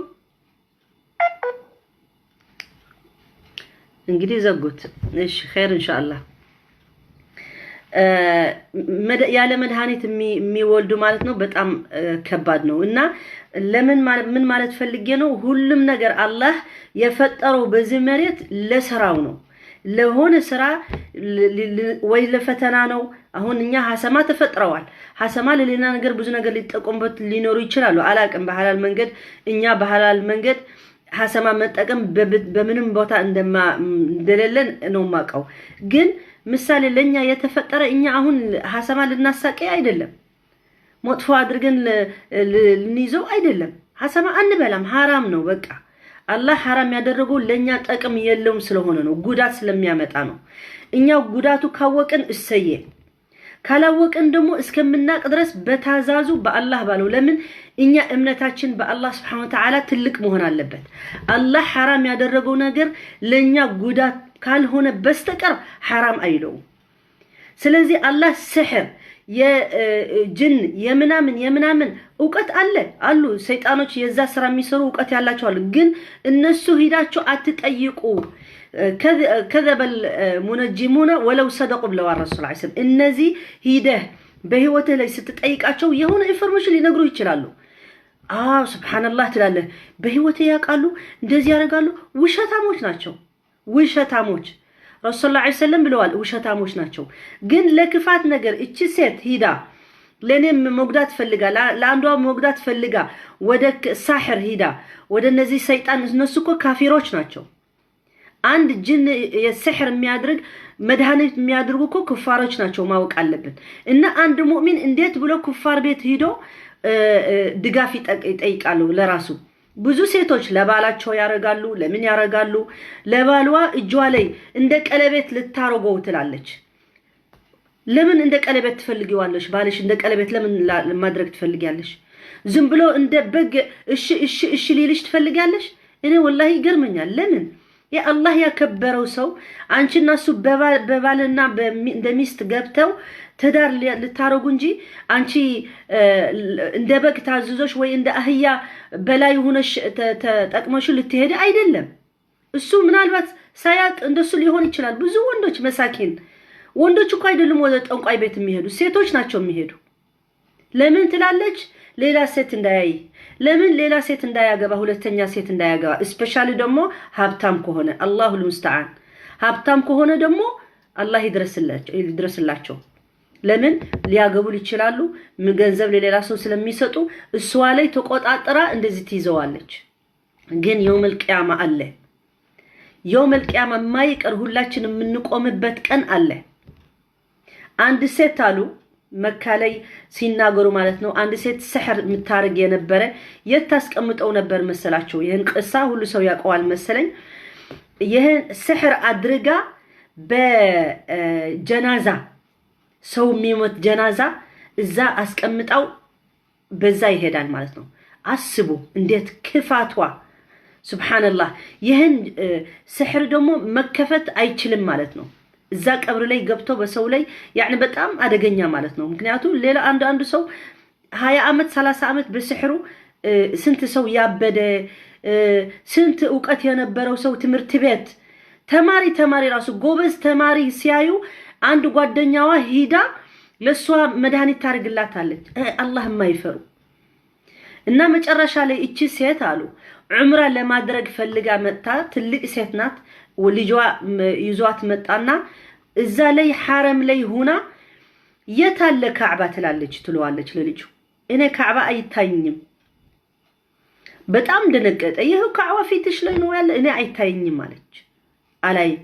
እንግዲህ ዘጉት። እሺ خير إن شاء الله። ያለ መድኃኒት የሚወልዱ ማለት ነው። በጣም ከባድ ነው። እና ለምን ምን ማለት ፈልጌ ነው? ሁሉም ነገር አላህ የፈጠረው በዚህ መሬት ለስራው ነው። ለሆነ ስራ ወይ ለፈተና ነው። አሁን እኛ ሀሰማ ተፈጥረዋል። ሀሰማ ለሌላ ነገር ብዙ ነገር ሊጠቀሙበት ሊኖሩ ይችላሉ። አላቅም። በሐላል መንገድ እኛ በሐላል መንገድ ሀሰማ መጠቀም በምንም ቦታ እንደሌለን ነው የማውቀው። ግን ምሳሌ ለኛ የተፈጠረ እኛ አሁን ሀሰማ ልናሳቀይ አይደለም፣ መጥፎ አድርገን ልንይዘው አይደለም። ሀሰማ አንበላም፣ ሀራም ነው። በቃ አላህ ሀራም ያደረገው ለኛ ጠቅም የለውም ስለሆነ ነው፣ ጉዳት ስለሚያመጣ ነው። እኛ ጉዳቱ ካወቅን እሰየ፣ ካላወቅን ደግሞ እስከምናቅ ድረስ በታዛዙ በአላህ ባለው። ለምን እኛ እምነታችን በአላህ ስብሐነ ወተዓላ ትልቅ መሆን አለበት። አላህ ሐራም ያደረገው ነገር ለኛ ጉዳት ካልሆነ በስተቀር ሐራም አይለውም። ስለዚህ አላህ ስሕር የጅን የምናምን የምናምን እውቀት አለ አሉ ሰይጣኖች የዛ ስራ የሚሰሩ እውቀት ያላቸው አሉ። ግን እነሱ ሂዳቸው አትጠይቁ። كذب المنجمون ولو صدقوا ብለዋል ረሱል ዐለይሂ ሰላም። እነዚህ ሂደህ በህይወትህ ላይ ስትጠይቃቸው የሆነ information ሊነግሩ ይችላሉ። አዎ ሱብሓነላህ ትላለህ። በህይወትህ ያውቃሉ፣ እንደዚህ ያደርጋሉ። ውሸታሞች ናቸው፣ ውሸታሞች። ረሱል ዐለይሂ ሰላም ብለዋል፣ ውሸታሞች ናቸው። ግን ለክፋት ነገር እቺ ሴት ሂዳ ለእኔም መጉዳት ፈልጋ ለአንዷ መጉዳት ፈልጋ ወደ ሳሕር ሂዳ ወደ እነዚህ ሰይጣን፣ እነሱ እኮ ካፊሮች ናቸው። አንድ ጅን የስሕር የሚያድርግ መድኃኒት የሚያደርጉ እኮ ኩፋሮች ናቸው፣ ማወቅ አለብን። እና አንድ ሙእሚን እንዴት ብሎ ኩፋር ቤት ሂዶ ድጋፍ ይጠይቃሉ ለራሱ? ብዙ ሴቶች ለባላቸው ያደርጋሉ። ለምን ያደርጋሉ? ለባሏ እጇ ላይ እንደ ቀለበት ልታረገው ትላለች። ለምን እንደ ቀለበት ትፈልጊዋለሽ? ባልሽ እንደ ቀለበት ለምን ማድረግ ትፈልጊያለሽ? ዝም ብሎ እንደ በግ እሺ እሺ እሺ ሊልሽ ትፈልጊያለሽ? እኔ ወላሂ ይገርመኛል። ለምን የአላህ ያከበረው ሰው አንቺና እሱ በባልና እንደ ሚስት ገብተው ትዳር ልታረጉ እንጂ አንቺ እንደ በግ ታዝዞሽ ወይ እንደ አህያ በላይ ሆነሽ ተጠቅመሽ ልትሄድ አይደለም። እሱ ምናልባት ሳያቅ እንደሱ ሊሆን ይችላል። ብዙ ወንዶች መሳኪን ወንዶች እኮ አይደሉም ወደ ጠንቋይ ቤት የሚሄዱ፣ ሴቶች ናቸው የሚሄዱ። ለምን ትላለች? ሌላ ሴት እንዳያይ። ለምን ሌላ ሴት እንዳያገባ፣ ሁለተኛ ሴት እንዳያገባ። Especially ደግሞ ሀብታም ከሆነ الله المستعان፣ ሀብታም ከሆነ ደግሞ አላህ ይድረስላቸው። ለምን ሊያገቡ ይችላሉ፣ ገንዘብ ለሌላ ሰው ስለሚሰጡ እሷ ላይ ተቆጣጥራ እንደዚህ ትይዘዋለች። ግን يوم القيامة አለ። يوم القيامة የማይቀር ሁላችን የምንቆምበት ቀን አለ። አንድ ሴት አሉ መካ ላይ ሲናገሩ ማለት ነው። አንድ ሴት ስሕር የምታደርግ የነበረ የት ታስቀምጠው ነበር መሰላቸው? ይህን ቅሳ ሁሉ ሰው ያውቀዋል መሰለኝ። ይህን ስሕር አድርጋ በጀናዛ ሰው የሚሞት ጀናዛ እዛ አስቀምጣው በዛ ይሄዳል ማለት ነው። አስቡ እንዴት ክፋቷ! ሱብሓነላህ። ይህን ስሕር ደግሞ መከፈት አይችልም ማለት ነው። እዛ ቀብር ላይ ገብቶ በሰው ላይ ያኒ በጣም አደገኛ ማለት ነው። ምክንያቱም ሌላ አንዱ ሰው 20 ዓመት 30 ዓመት በስሕሩ ስንት ሰው ያበደ፣ ስንት እውቀት የነበረው ሰው ትምህርት ቤት ተማሪ ተማሪ ራሱ ጎበዝ ተማሪ ሲያዩ አንድ ጓደኛዋ ሂዳ ለእሷ መድኃኒት ታደርግላታለች። አላህ የማይፈሩ። እና መጨረሻ ላይ እቺ ሴት አሉ ዑምራ ለማድረግ ፈልጋ መጥታ፣ ትልቅ ሴት ናት። ልጇ ይዟት መጣና እዛ ላይ ሐረም ላይ ሁና የት አለ ካዕባ ትላለች፣ ትለዋለች ለልጁ፣ እኔ ካዕባ አይታይኝም። በጣም ደነገጠ። ይኸው ካዕባ ፊትሽ ላይ ነው ያለ፣ እኔ አይታይኝም አለች፣ አላይም።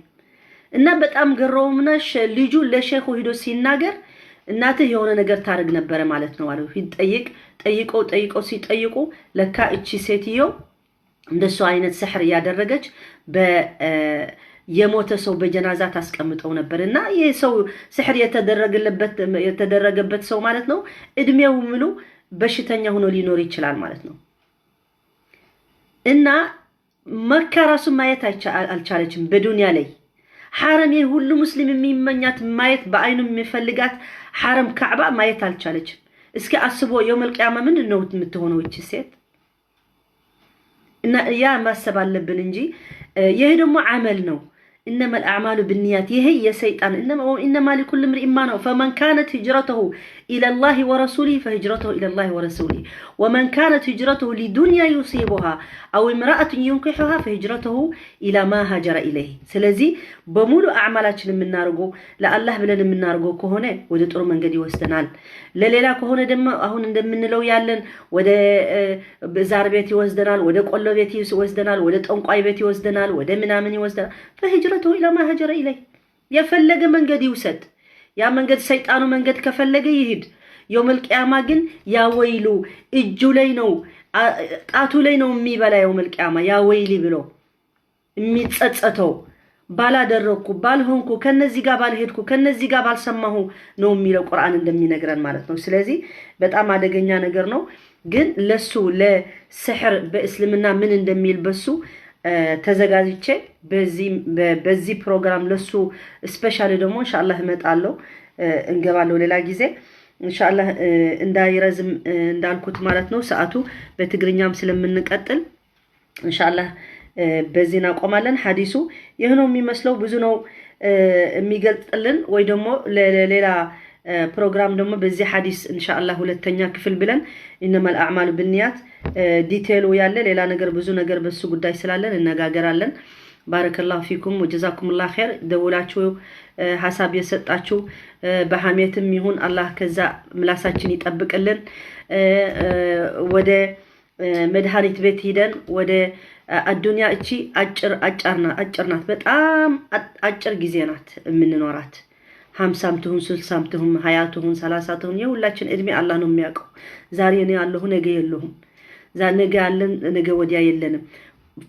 እና በጣም ገረውምና ልጁ ለሼኹ ሂዶ ሲናገር እናትህ የሆነ ነገር ታደርግ ነበረ ማለት ነው አለው። ሂድ ጠይቅ። ጠይቀው ጠይቀው ሲጠይቁ ለካ እቺ ሴትዮ እንደሱ አይነት ስሕር እያደረገች የሞተ ሰው በጀናዛ ታስቀምጠው ነበር። እና ይህ ሰው ስሕር የተደረገበት ሰው ማለት ነው እድሜው ሙሉ በሽተኛ ሆኖ ሊኖር ይችላል ማለት ነው። እና መካ ራሱ ማየት አልቻለችም። በዱንያ ላይ ሐረም ይህ ሁሉ ሙስሊም የሚመኛት ማየት በአይኑ የሚፈልጋት ሐረም ካዕባ ማየት አልቻለችም። እስኪ አስቦ يوم القيامة ምንድን ነው የምትሆነው ይቺ ሴት? እና ያ ማሰብ አለብን እንጂ ይሄ ደግሞ አመል ነው። إنما الأعمال بالنيات። ይሄ የሰይጣን إنما لكل امرئ ما نوى فمن كانت هجرته إلى الله ورسوله فهجرته إلى الله ورسوله ومن كانت هجرته لدنيا يصيبها أو امرأة ينكحها فهجرته إلى ما هاجر إليه። ስለዚህ በሙሉ አዕማላችን የምናደርገው ለአላህ ብለን የምናደርገው ከሆነ ወደ ጥሩ መንገድ ይወስደናል። ለሌላ ከሆነ ደግሞ አሁን እንደምንለው ያለን ወደ ዛር ቤት ይወስደናል፣ ወደ ቆሎ ቤት ይወስደናል፣ ወደ ጠንቋይ ቤት ይወስደናል፣ ወደ ምናምን ይወስደናል። فهجرته إلى ما هاجر إليه። የፈለገ መንገድ ይውሰድ። ያ መንገድ ሰይጣኑ መንገድ ከፈለገ ይሂድ። يوم القيامة ግን يا ويله እጁ ላይ ነው ጣቱ ላይ ነው የሚበላ يوم القيامة يا ويلي ብሎ የሚጸጸተው ባላደረግኩ፣ ባልሆንኩ፣ ከነዚህ ጋር ባልሄድኩ፣ ከነዚህ ጋር ባልሰማሁ ነው የሚለው ቁርአን እንደሚነግረን ማለት ነው። ስለዚህ በጣም አደገኛ ነገር ነው። ግን ለሱ ለስሕር በእስልምና ምን እንደሚል በሱ ተዘጋጅቼ በዚህ ፕሮግራም ለሱ specially ደግሞ ኢንሻአላህ እመጣለሁ፣ እንገባለሁ ሌላ ጊዜ ኢንሻአላህ። እንዳይረዝም እንዳልኩት ማለት ነው ሰዓቱ በትግርኛም ስለምንቀጥል ኢንሻአላህ በዚህ እናቆማለን። ሐዲሱ ይህ ነው የሚመስለው። ብዙ ነው የሚገልጥልን ወይ ደግሞ ሌላ ፕሮግራም ደግሞ በዚህ ሐዲስ ኢንሻአላህ ሁለተኛ ክፍል ብለን إنما الأعمال بالنيات detail ኡ ያለ ሌላ ነገር ብዙ ነገር በሱ ጉዳይ ስላለን እነጋገራለን። بارك الله فيكم وجزاكم الله خير። ደውላችሁ ሀሳብ የሰጣችሁ በሐሜትም ይሁን አላህ ከዛ ምላሳችን ይጠብቅልን። ወደ መድኃኒት ቤት ሂደን ወደ አዱንያ እቺ አጭር አጭር ናት፣ በጣም አጭር ጊዜ ናት የምንኖራት። 50ም ትሁን 60ም ትሁን 20 ትሁን 30 ትሁን የሁላችን እድሜ አላህ ነው የሚያውቀው። ዛሬ እኔ አለሁ፣ ነገ የለሁም። ነገ ያለን ነገ ወዲያ የለንም።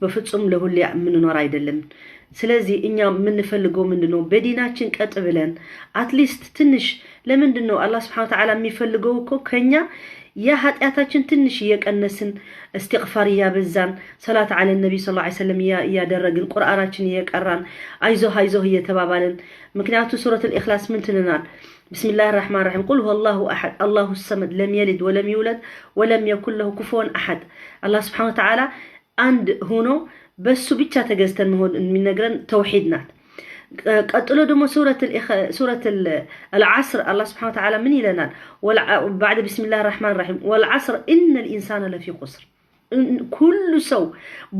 በፍጹም ለሁሌ የምንኖር አይደለም። ስለዚህ እኛ የምንፈልገው ምንድን ነው? በዲናችን ቀጥ ብለን at least ትንሽ ለምንድን ነው አላህ سبحانه وتعالى የሚፈልገው እኮ ከኛ ያ ኃጢአታችን ትንሽ እየቀነስን፣ እስትግፋር እያበዛን፣ صلاة على النبي صلى الله عليه وسلم እያደረግን፣ ቁርአናችን እየቀራን፣ አይዞህ አይዞህ እየተባባልን። ምክንያቱ ሱረት الإخلاص ምን ትልናል? بسم الله الرحمن الرحيم قل هو الله أحد الله الصمد لم يلد ولم يولد ولم يكن له كفوا أحد። አላህ سبحانه وتعالى አንድ ሆኖ በሱ ብቻ ተገዝተን መሆን የሚነግረን ተውሂድ ናት። ቀጥሎ ደግሞ ሱረት العصر አላህ سبحانه وتعالى ምን ይለናል? بعد بسم الله الرحمن الرحيم والعصر إن الإنسان لفي خسر። ኩሉ ሰው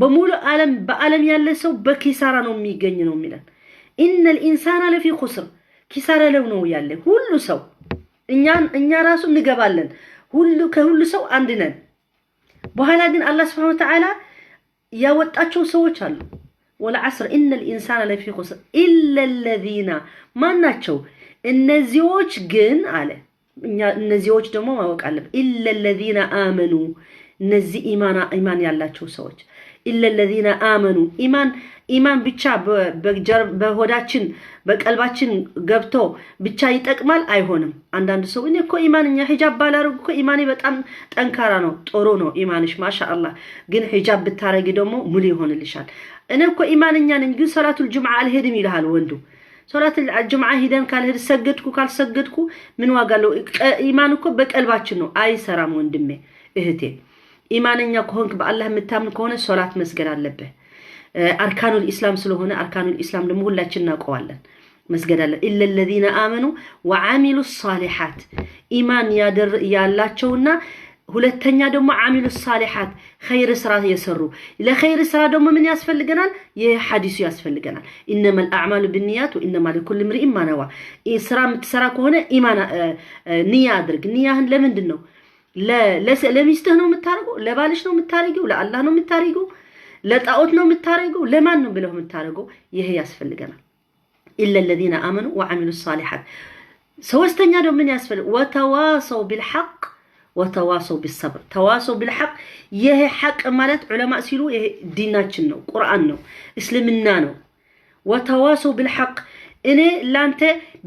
በሙሉ ዓለም በዓለም ያለ ሰው በኪሳራ ነው የሚገኝ ነው የሚለን። إن الإنسان لفي خسر፣ ኪሳራ ላይ ነው ያለ ሁሉ ሰው። እኛ ራሱ እንገባለን። ሁሉ ከሁሉ ሰው አንድ ነን። በኋላ ግን አላህ سبحانه وتعالى ያወጣቸው ሰዎች አሉ። والعصر إن الإنسان لفي خسر إلا الذين ማን ናቸው እነዚዎች ግን አለ። እኛ እነዚዎች ደግሞ ማወቅ አለብን። إلا الذين آمنوا፣ እነዚህ ኢማን ያላቸው ሰዎች። إلا الذين آمنوا፣ ኢማን ብቻ በሆዳችን በቀልባችን ገብቶ ብቻ ይጠቅማል? አይሆንም። አንዳንድ ሰው እኔ እኮ ኢማንኛ ሂጃብ ባላረግ እኮ ኢማኔ በጣም ጠንካራ ነው። ጥሩ ነው ኢማንሽ ማሻአላህ። ግን ሂጃብ ብታረጊ ደግሞ ሙሉ ይሆንልሻል። እኔ እኮ ኢማንኛ ነኝ ግን ሰላቱል ጁምዓ አልሄድም ይልሃል ወንዱ። ሶላቱል ጁምዓ ሂደን ካልሄድ ሰገድኩ ካልሰገድኩ ምን ዋጋ አለው? ኢማን እኮ በቀልባችን ነው። አይሰራም ወንድሜ እህቴ። ኢማነኛ ከሆንክ፣ በአላህ የምታምን ከሆነ ሶላት መስገድ አለብህ። أركان الإسلام ስለሆነ أركان الإسلام ደግሞ ሁላችን እናውቀዋለን። መስገድ አለ። إلا الذين آمنوا وعملوا الصالحات፣ ኢማን ያላቸውና ሁለተኛ ደግሞ عملوا الصالحات ኸይር ስራ የሰሩ። ለኸይር ስራ ደግሞ ምን ያስፈልገናል? ይህ ሐዲሱ ያስፈልገናል። إنما الأعمال بالنيات وإنما لكل امرئ ما نوى። ስራ የምትሰራ ከሆነ ኢማን ንያ አድርግ። ንያህን ለምንድን ነው? ለሚስትህ ነው የምታደርገው? ለባልሽ ነው የምታደርጊው? ለአላህ ነው የምታደርጊው? ለጣዖት ነው የምታደርገው? ለማን ነው ብለው የምታደርገው? ይሄ ያስፈልገናል። إلا الذين آمنوا وعملوا الصالحات። ሶስተኛ ደግሞ ምን ያስፈልግ? وتواصوا بالحق وتواصوا بالصبر። تواصوا بالحق፣ ይሄ ሐቅ ማለት ዑለማ ሲሉ ይሄ ዲናችን ነው፣ ቁርአን ነው፣ እስልምና ነው። وتواصوا بالحق፣ እኔ ላንተ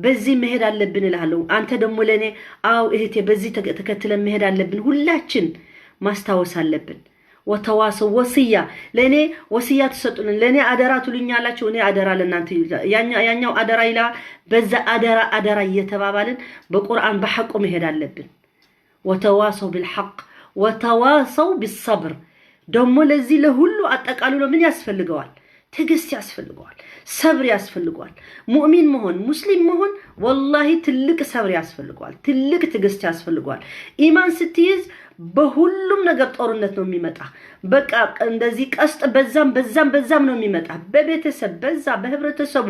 በዚህ መሄድ አለብን እልሃለሁ። አንተ ደግሞ ለእኔ አው እህቴ በዚህ ተከትለን መሄድ አለብን። ሁላችን ማስታወስ አለብን። وتواصوا ወስያ፣ ለእኔ ወስያ ትሰጡልን፣ ለእኔ አደራ ትሉኛላችሁ፣ እኔ አደራ ለእናንተ፣ ያኛው አደራ ይላል። በዛ አደራ አደራ እየተባባልን በቁርአን በሐቁ መሄድ አለብን። وتواصوا بالحق وتواصوا بالصبر። ደግሞ ለዚህ ለሁሉ አጠቃልሎ ምን ያስፈልገዋል? ትዕግስት ያስፈልገዋል፣ ሰብር ያስፈልገዋል። ሙእሚን መሆን፣ ሙስሊም መሆን ወላሂ ትልቅ ሰብር ያስፈልገዋል፣ ትልቅ ትዕግስት ያስፈልገዋል። ኢማን ስትይዝ በሁሉም ነገር ጦርነት ነው የሚመጣ። በቃ እንደዚህ ቀስት በዛም በዛም በዛም ነው የሚመጣ። በቤተሰብ በዛ፣ በህብረተሰቡ፣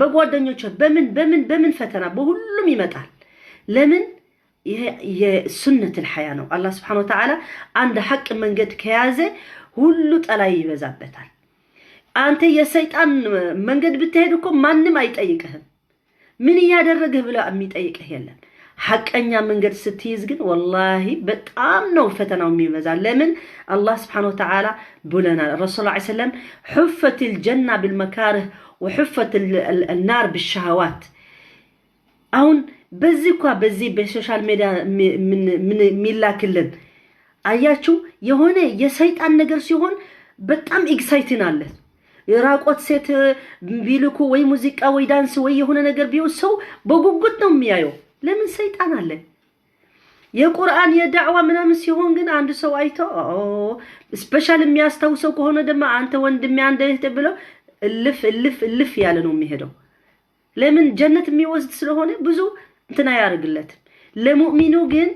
በጓደኞች፣ በምን በምን በምን ፈተና በሁሉም ይመጣል። ለምን? ይሄ የ سنة الحياة ነው። አላህ سبحانه وتعالى አንድ ሐቅ መንገድ ከያዘ ሁሉ ጠላይ ይበዛበታል። አንተ የሰይጣን መንገድ ብትሄድ እኮ ማንም አይጠይቅህም። ምን እያደረግህ ብሎ የሚጠይቅህ የለም። ሐቀኛ መንገድ ስትይዝ ግን ወላሂ በጣም ነው ፈተናው የሚበዛ። ለምን? አላህ سبحانه وتعالى ብለናል። ረሱል ዐለይሂ ሰለም حفت الجنة بالمكاره وحفت النار بالشهوات። አሁን በዚህ እኳ በዚህ በ social media የሚላክልን አያችሁ፣ የሆነ የሰይጣን ነገር ሲሆን በጣም exciting አለ። የራቆት ሴት ቢልኩ ወይ ሙዚቃ ወይ ዳንስ ወይ የሆነ ነገር ቢሆን ሰው በጉጉት ነው የሚያየው። ለምን? ሰይጣን አለ። የቁርአን የዳዕዋ ምናምን ሲሆን ግን አንድ ሰው አይቶ special የሚያስታውሰው ከሆነ ደግሞ አንተ ወንድሜ፣ አንድ እህት ብለው እልፍ እልፍ እልፍ ያለ ነው የሚሄደው። ለምን? ጀነት የሚወስድ ስለሆነ ብዙ እንትን አያደርግለትም። ለሙእሚኑ ግን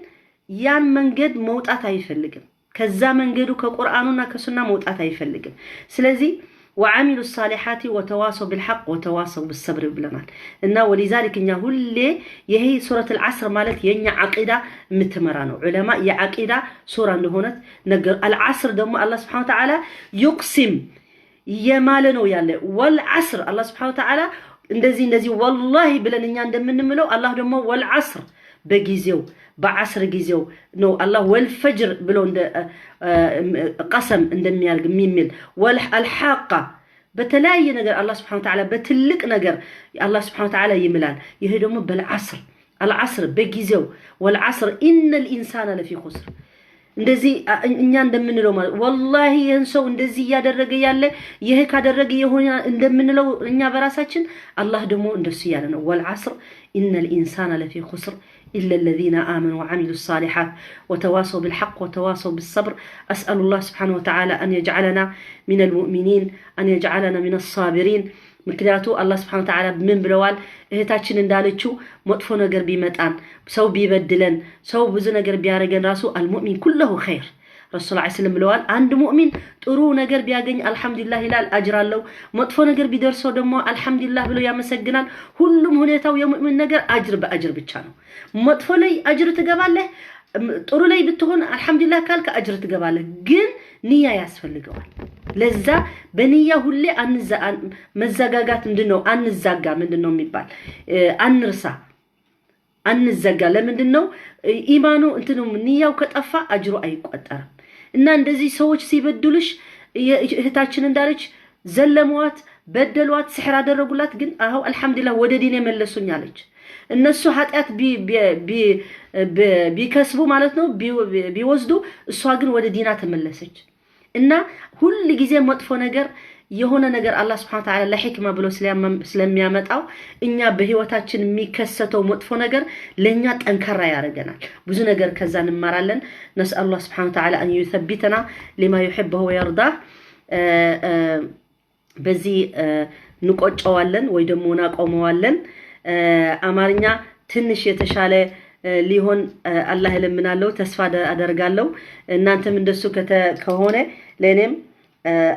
ያን መንገድ መውጣት አይፈልግም። ከዛ መንገዱ ከቁርአኑና ከሱና መውጣት አይፈልግም። ስለዚህ وعملوا الصالحات وتواصوا بالحق وتواصوا بالصبر ብለናል። እና ولذلك እኛ ሁሌ ይሄ ሱረት አልዓስር ማለት የእኛ ዓቂዳ የምትመራ ነው። ዑለማ የዓቂዳ ሱራ እንደሆነት ነገር። አልዓስር ደግሞ አላህ سبحانه وتعالى يقسم እየማለ ነው ያለ። والعصر አላህ سبحانه وتعالى እንደዚህ እንደዚህ ወላሂ ብለን እኛ እንደምንምለው አላህ ደግሞ والعصر በጊዜው በዓስር ጊዜው ነው አላህ والفجر ብሎ እንደ ቀሰም እንደሚያርግ የሚምል፣ الحاقة በተለያየ ነገር አላህ سبحانه وتعالى በትልቅ ነገር አላህ سبحانه وتعالى ይምላል። ይሄ ደግሞ بالعصر العصر በጊዜው والعصر إن الإنسان لفي خسر እንደዚህ እኛ እንደምንለው ማለት ወላሂ ይህን ሰው እንደዚህ እያደረገ ያለ ይሄ ካደረገ የሆነ እንደምንለው እኛ በራሳችን አላህ ደግሞ እንደሱ እያለ ነው። والعصر إن الإنسان لفي خسر إلا الذين آمنوا وعملوا الصالحات وتواصوا بالحق وتواصوا بالصبر. أسأل الله سبحانه وتعالى أن يجعلنا من المؤمنين، أن يجعلنا من الصابرين። ምክንያቱ አላህ سبحانه وتعالى ምን ብለዋል? እህታችን እንዳለችው መጥፎ ነገር ቢመጣን፣ ሰው ቢበድለን፣ ሰው ብዙ ነገር ቢያደርገን ራሱ المؤمن كله خير ረሱል ዐለይሂ ሰለም ብለዋል። አንድ ሙእሚን ጥሩ ነገር ቢያገኝ አልሐምዱሊላህ ይላል፣ አጅር አለው። መጥፎ ነገር ቢደርሰው ደግሞ አልሐምዱሊላህ ብሎ ያመሰግናል። ሁሉም ሁኔታው የሙእሚን ነገር አጅር በአጅር ብቻ ነው። መጥፎ ላይ አጅር ትገባለህ፣ ጥሩ ላይ ብትሆን አልሐምዱሊላህ ካልክ አጅር ትገባለህ። ግን ንያ ያስፈልገዋል። ለዛ በንያ ሁሌ መዘጋጋት ምንድን ነው? አንዛጋ ምንድን ነው የሚባል አንርሳ፣ አንዘጋ። ለምንድን ነው? ኢማኑ እንትኑ ንያው ከጠፋ አጅሩ አይቆጠርም። እና እንደዚህ ሰዎች ሲበድሉሽ እህታችን እንዳለች ዘለመዋት፣ በደሏት፣ ስሕር አደረጉላት። ግን አሁ አልሐምዱሊላህ ወደ ዲን የመለሱኝ አለች። እነሱ ኃጢአት ቢከስቡ ማለት ነው ቢወስዱ፣ እሷ ግን ወደ ዲና ተመለሰች። እና ሁል ጊዜ መጥፎ ነገር የሆነ ነገር አላህ سبحانه وتعالى ለሕክማ ብሎ ስለሚያመጣው እኛ በህይወታችን የሚከሰተው መጥፎ ነገር ለእኛ ጠንካራ ያደርገናል። ብዙ ነገር ከዛ እንማራለን። نسأل الله سبحانه وتعالى أن يثبتنا لما يحبه ويرضاه። በዚህ እንቆጨዋለን ወይ ደግሞ እናቆመዋለን። አማርኛ ትንሽ የተሻለ ሊሆን አላህ እለምናለሁ፣ ተስፋ አደርጋለሁ። እናንተም እንደሱ ከሆነ ለእኔም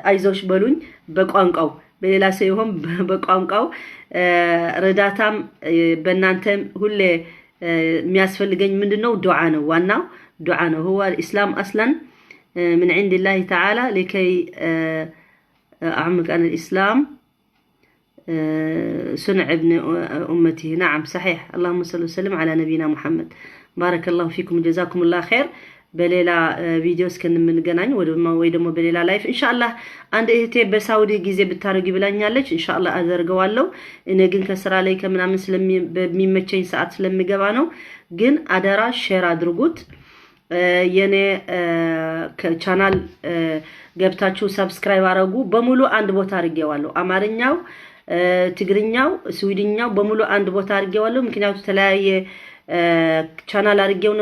አይዞሽ በሉኝ በቋንቋው፣ በሌላ ሰው ይሆን በቋንቋው። ረዳታም በእናንተም ሁሌ የሚያስፈልገኝ ምንድን ነው? ዱዓ ነው። ዋናው ዱዓ ነው። هو الإسلام أصلا من عند الله تعالى لكي أعمق أن الإسلام صنع ابن أمته. نعم صحيح. اللهم صل وسلم على نبينا محمد. بارك الله فيكم، جزاكم الله خير። በሌላ ቪዲዮ እስከምንገናኝ ወይ ደግሞ በሌላ live ኢንሻአላህ። አንድ እህቴ በሳውዲ ጊዜ ብታደርጊ ብላኛለች። ኢንሻአላህ አደርገዋለሁ። እኔ ግን ከስራ ላይ ከምናምን በሚመቸኝ ሰዓት ስለሚገባ ነው። ግን አደራ share አድርጉት። የኔ ቻናል ገብታችሁ subscribe አረጉ። በሙሉ አንድ ቦታ አድርጌዋለሁ። አማርኛው፣ ትግርኛው፣ ስዊድኛው በሙሉ አንድ ቦታ አድርጌዋለሁ። ምክንያቱ ተለያየ ቻናል አድርጌው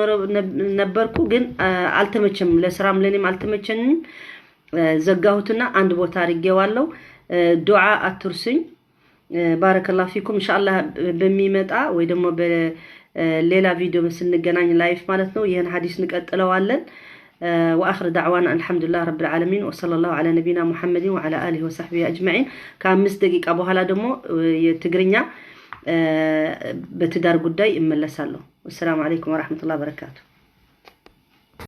ነበርኩ፣ ግን አልተመቸም። ለስራም ለኔም አልተመቸኝም። ዘጋሁትና አንድ ቦታ አድርጌዋለሁ። ዱዓ አትርሱኝ። بارك الله فيكم። ኢንሻአላህ በሚመጣ ወይ ደግሞ በሌላ ቪዲዮ ስንገናኝ live ማለት ነው ይህን ሀዲስ እንቀጥለዋለን። وآخر دعوانا الحمد لله رب العالمين وصلى الله على نبينا محمد وعلى آله وصحبه أجمعين። ከ5 ደቂቃ በኋላ ደግሞ የትግርኛ በትዳር ጉዳይ እመለሳለሁ። والسلام عليكم ورحمة الله وبركاته።